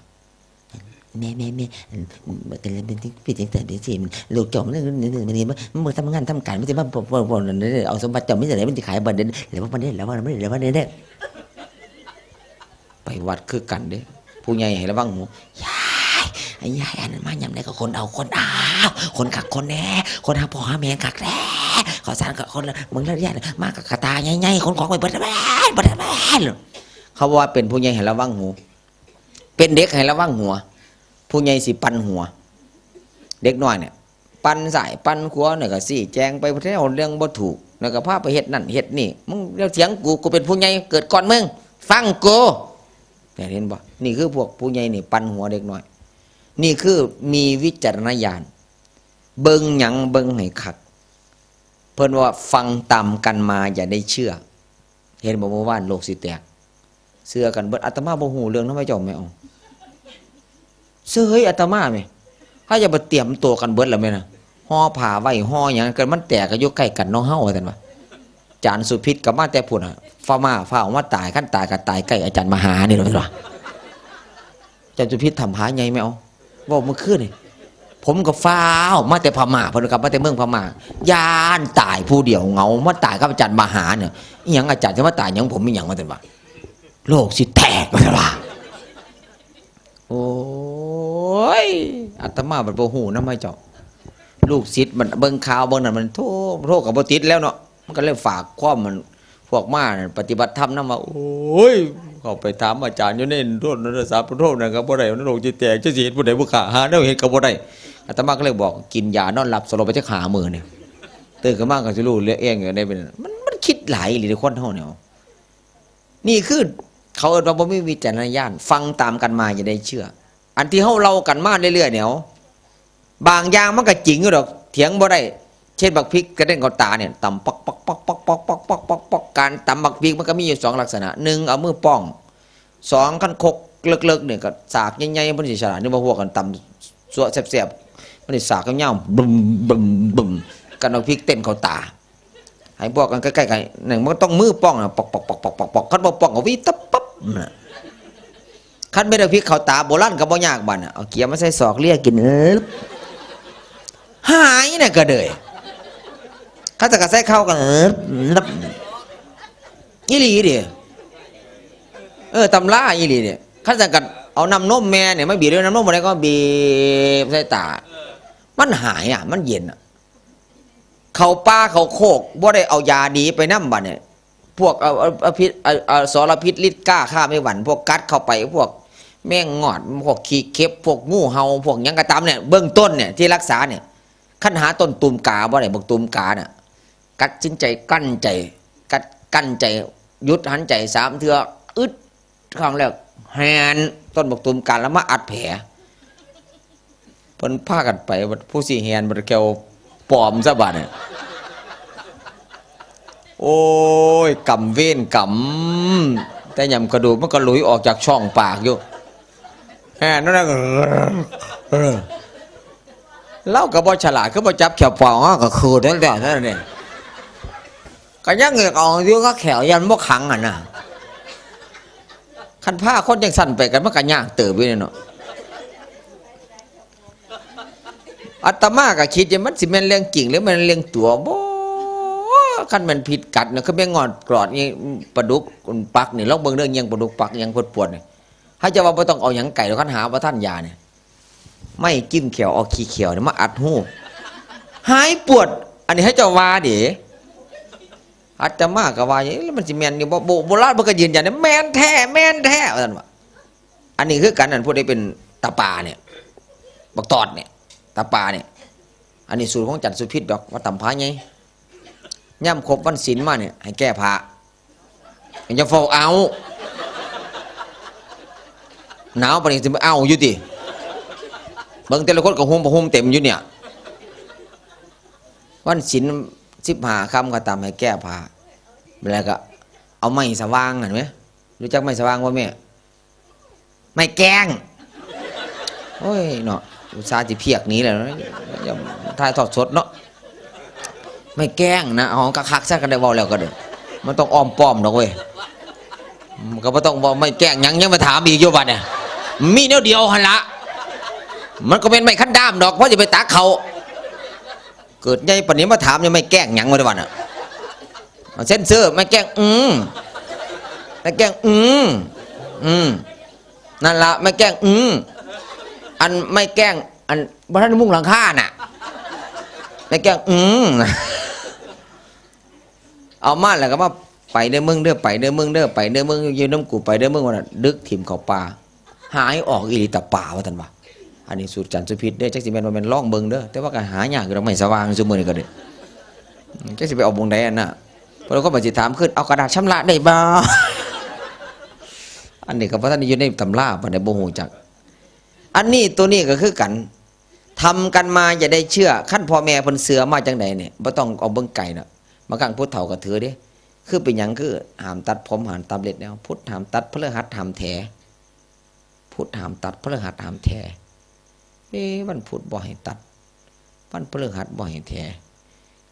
แม่ แม่ แม่ อัน แต่ละเป็นที่เป็นจังซั่นจังซี่ มัน ลูกเจ้ามัน มัน มัน มัน มันบ่ทำงานทำการ มันสิมาบ่ บ่ บ่ นั่นเด้อ เอาสมบัติเจ้ามีแต่ใดมันสิขายบ่ได้ แล้วบ่ได้ แล้วบ่ได้ แล้วบ่ได้ แล้วบ่ได้ ไปวัดคือกันเด้ ผู้ใหญ่ให้ระวังหู ยาย ไอ้ยาย อันนั้นมายามใดก็คนเอา คนเอา คนคักคนแน่ คนหาพ่อหาแม่คักแท้ ข้าวสารกับคนละ มึงละเรียน มากับกระตาใหญ่ๆ ขนของไปเบิดแม่น เบิดแม่น เขาว่าเป็นผู้ใหญ่ให้ระวังหู เป็นเด็กให้ระวังหัว ผู้ใหญ่สิปั่นหัว เด็กน้อยเนี่ย ปั่นซ้ายปั่นขวาเนี่ยก็ซี้แจงไปแนวเรื่องบ่ถูก แล้วก็พาไปเฮ็ดนั่นเฮ็ดนี่ มึงอย่าเถียงกู กูเป็นผู้ใหญ่เกิดก่อนมึง ฟังกู เนี่ยเห็นบ่ นี่คือพวกผู้ใหญ่นี่ปั่นหัวเด็กน้อย นี่คือมีวิจารณญาณ เบิ่งหยังเบิ่งให้คัก เพิ่นว่าฟังตามกันมาอย่าได้เชื่อ เห็นบ่เมื่อวานโลกสิแตก เชื่อกันเบิด อาตมาบ่ฮู้เรื่องนำเจ้าแม่เอา เชื่อเฮ้ยอาตมาแม่ เขาจะไปเตรียมตัวกันเบิดแล้วแม่นะ ห่อผ้าไว้ห่อหยังกัน มันแตกก็อยู่ใกล้กันเนาะเฮา ว่าซั่นว่า อาจารย์สุพิษก็มาแต่พุ้นน่ะ ฟ้ามาฟ้าออกมาตาย คันตายก็ตายใกล้อาจารย์มหานี่แหละ ว่าซั่นว่า อาจารย์สุพิษถามหาไงแม่เอา เว้าเมื่อคืนนี่ ผมก็ฟ้าวมาแต่พม่า เพิ่นกลับมาแต่เมืองพม่า ย้านตายผู้เดียวเหงา มาตายกับอาจารย์มหาเนี่ย อิหยังอาจารย์จะมาตายหยังผมมีหยัง ว่าซั่นว่า โลกสิแตก ว่าซั่นว่า โอ้ย อาตมาบัดบ่ฮู้นำเจ้า ลูกศิษย์มันเบิ่งข่าวเบิ่งนั่นมันโทร โทรก็บ่ติดแล้วเนาะ มันก็เลยฝากความมัน พวกมานั่นปฏิบัติธรรมนำว่า โอ้ย เข้าไปถามอาจารย์อยู่ในโทรศัพท์ โทรนั่นก็บ่ได้ โลกสิแตก จักสิเฮ็ดผู้ใดผู้ฆ่า หาแนวเฮ็ดก็บ่ได้ อาตมาก็เลยบอก กินยานอนหลับสลบไปจักห้ามื้อนี่ ตื่นขึ้นมาก็สิรู้เรื่องเองอยู่ในเป็น มัน มันคิดหลายอีหลีเด้อคนเฮาเนี่ย นี่คือเขาเอิ้นว่าบ่มีวิจารณญาณ ฟังตามกันมาอย่าได้เชื่อ อันที่เฮาเล่ากันมาเรื่อยๆเนี่ย บางอย่างมันก็จริงอยู่ดอก เถียงบ่ได้ เช่นบักพริกกระเด็นเข้าตาเนี่ย ตำป๊อกป๊อกป๊อกป๊อกป๊อกป๊อกป๊อกป๊อกป๊อก การตำบักพริกมันก็มีอยู่สองลักษณะ หนึ่งเอามือป้อง สองคันคกเลิกๆเนี่ยก็สากใหญ่ๆ มันสิฉลาด นึกว่าพวกกันตำซั่วแซ่บๆ มันสิสากยาวๆ บึ้มบึ้มบึ้ม กันเอาพริกเต้นเข้าตา ให้พวกกันใกล้ๆกัน นั่นมันต้องมือป้องนะ ป๊อกป๊อกป๊อกป๊อกป๊อกป๊อก คันบ่ป้องก็วิบตับปั๊บน่ะ คันแม่นเอาพริกเข้าตาโบราณก็บ่ยากบัดน่ะ เอาเกียร์มาใส่ศอกเลียกิน เอิบ หายน่ะก็เด้ย คันจะกะใส่ข้าวก็ เอิบ นับ อีหลีเด้ เออ ตำราอีหลีเนี่ย คันจะกะเอาน้ำนมแม่เนี่ยมาบีบด้วยน้ำนมอะไรก็บีบใส่ตา มันหายอ่ะ มันเย็นอ่ะ เข้าป่าเข้าโคก บ่ได้เอายาดีไปนำบัดเนี่ย พวกเอา เอา เอาพิษ เอา เอาสารพิษฤทธิ์กล้าฆ่าไม่หวั่น พวกกัดเข้าไป พวกแมงงอด พวกขี้เข็บ พวกงูเห่า พวกหยังก็ตามเนี่ย เบื้องต้นเนี่ย ที่รักษาเนี่ย คันหาต้นตูมกาบ่ได้ บักตูมกาน่ะ ตัดสินใจกลั้นใจ กัด กลั้นใจ หยุดหันใจสามเทื่อ อึด ครั้งแรก แหน ต้นบักตูมกาแล้วมาอัดแผล เพิ่นพากันไป บัดผู้สิแหน บัดแก้วปลอมซะบัดเนี่ย โอ้ย กรรมเวรกรรม แต่ยำกระดูกมันก็หลุยออกจากช่องปากอยู่ แหนนั่นน่ะ เออ ลาวก็บ่ฉลาด คือบ่จับแข้วปลอม เฮาก็ขูดนั่นแหละ นั่นนี่ ก็ยังเหงือกออกอยู่ ก็แข้วยันบ่ขังหั่นน่ะ คันพาคนจังซั่นไปกัน มันก็ยากเติบอยู่เด้เนาะ อาตมาก็คิดอยู่ มันสิแม่นเรื่องจริง หรือแม่นเรื่องตั๋วบ่ คันแม่นพิษกัดน่ะ คือแมงงอดกรอดนี่ ปลาดุกปักนี่ ลองเบิ่งเด้อ เยียงปลาดุกปัก เยียงปวดๆนี่ เฮาจะว่าบ่ต้องเอาหยังไก่ดอก คันหาบ่ทันยานี่ ไม้จิ้มแข้ว เอาขี้แข้วนี่มาอัดหู หายปวด อันนี้ให้เจ้าว่าเด้ อาตมาก็ว่า เอ๊ะ แล้วมันสิแม่นอยู่บ่ โบ โบราณเพิ่นก็ยืนยันนะ แม่นแท้ แม่นแท้ ว่าซั่นว่า อันนี้คือกัน อันผู้ใดเป็นตาปาเนี่ย บักตอดเนี่ย ตาปาเนี่ย อันนี้สูตรของอาจารย์สุพิษดอก ว่าตำผาใหญ่ ยามครบวันศีลมาเนี่ย ให้แก้ผ้า อย่าเฝ้าเอา หนาวปานนี้สิมาเอาอยู่ติ เบิ่งแต่ละคนก็ห่มผ้าห่มเต็มอยู่เนี่ย วันศีลสิบห้าค่ำก็ตำให้แก้ผ้า แล้วก็เอาไม้สว่างหั่นแหม รู้จักไม้สว่างบ่แม่ ไม้แกง โอ้ยเนาะ อุตส่าห์สิเพียกหนีแล้วเนาะ อย่าถ่ายทอดสดเนาะ ไม้แกงนะ เอาคักๆซะ ก็ได้เว้าแล้วก็เด้อ มันต้องอ้อมป้อมดอกเว้ย มันก็บ่ต้องเว้าไม้แกงหยัง ยังมาถามอีกอยู่บัดเนี่ย มีแนวเดียวหั่นละ มันก็เป็นไม้คันด้ามดอก พอสิไปตักเขา เกิดใหญ่ปานนี้มาถามยังไม่แกล้งหยังวะเดี๋ยววันน่ะ เอาเซ็นเซอร์ไม่แกล้ง อืม ไม่แกล้ง อืม อืม นั่นละไม่แกล้ง อืม อันไม่แกล้ง อันบ่ทันมุงหลังคาน่ะ ไม่แกล้ง อืม เอามาแล้วก็มา ไปเด้อมึงเด้อ ไปเด้อมึงเด้อ ไปเด้อมึง อยู่นำกู ไปเด้อมึง ว่าซั่น ดึกถิ่มเข้าป่า หายออกอีหลีตาป่า ว่าซั่นว่า อันนี้สูตรอาจารย์สุพิษเด้อ จักสิแม่นบ่แม่น ลองเบิ่งเด้อ แต่ว่าก็หายากอยู่ดอกไม้สว่างซุมื้อนี้ก็เด้อ อืม จักสิไปเอาหม่องใดอันน่ะ เพิ่นก็มาสิถามขึ้น เอากระดาษชำระได้บ่ อันนี้ก็บ่ทันได้อยู่ในตำราปานใด บ่ฮู้จัก อันนี้ตัวนี้ก็คือกัน ทำกันมาอย่าได้เชื่อ คันพ่อแม่เพิ่นเชื่อมาจั่งใดเนี่ย บ่ต้องเอาเบิ่งไกลเนาะ บางครั้งผู้เฒ่าก็ถือเด้ คือเป็นหยังคือห้ามตัดผม ห้ามตัดเล็บแนว พุธห้ามตัด พฤหัสห้ามแถ พุธห้ามตัด พฤหัสห้ามแถ เอ๊ะ วันพุธบ่ให้ตัด วันพฤหัสบ่ให้แถ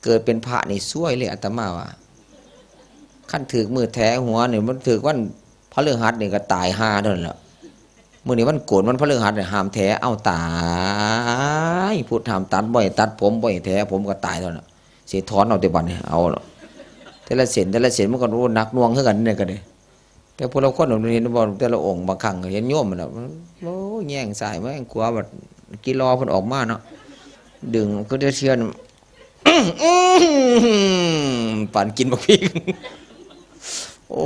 เกิดเป็นพระนี่ซวยเลย อาตมาว่า คันถืกมื้อแถหัวนี่ มันถืกวันพฤหัสนี่ก็ตายห่าเท่านั้นแหละ มื้อนี้วันโกน วันพฤหัสนี่ห้ามแถ เอาตาย พุธห้ามตัด บ่ให้ตัดผม บ่ให้แถผม ก็ตายเท่านั้นแหละ สิถอนเอาแต่บัดนี้ เอาละ แต่ละเส้น แต่ละเส้นมันก็ โอ้ หนักหน่วงคือกันเนี่ยก็เด้ แต่พวกเราคนเราเห็นบ่ แต่ละองค์ บางครั้งก็เห็นโยมมันน่ะ โอ้ แย่งซ้ายมาแย่งขวา บัดกิลอเพิ่นออกมาเนาะ ดึงก็ได้เชื่อน ปานกินบักพริก โอ้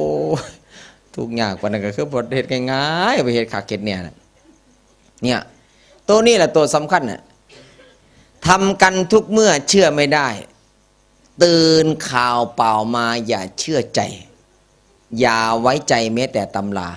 ทุกข์ยากปานนั้นก็คือบ่เฮ็ดง่ายๆ ไปเฮ็ดคักเฮ็ดแน่น่ะ เนี่ย ตัวนี้แหละตัวสำคัญน่ะ ทำกันทุกเมื่อเชื่อไม่ได้ ตื่นข่าวเปล่ามาอย่าเชื่อใจ อย่าไว้ใจแม้แต่ตำรา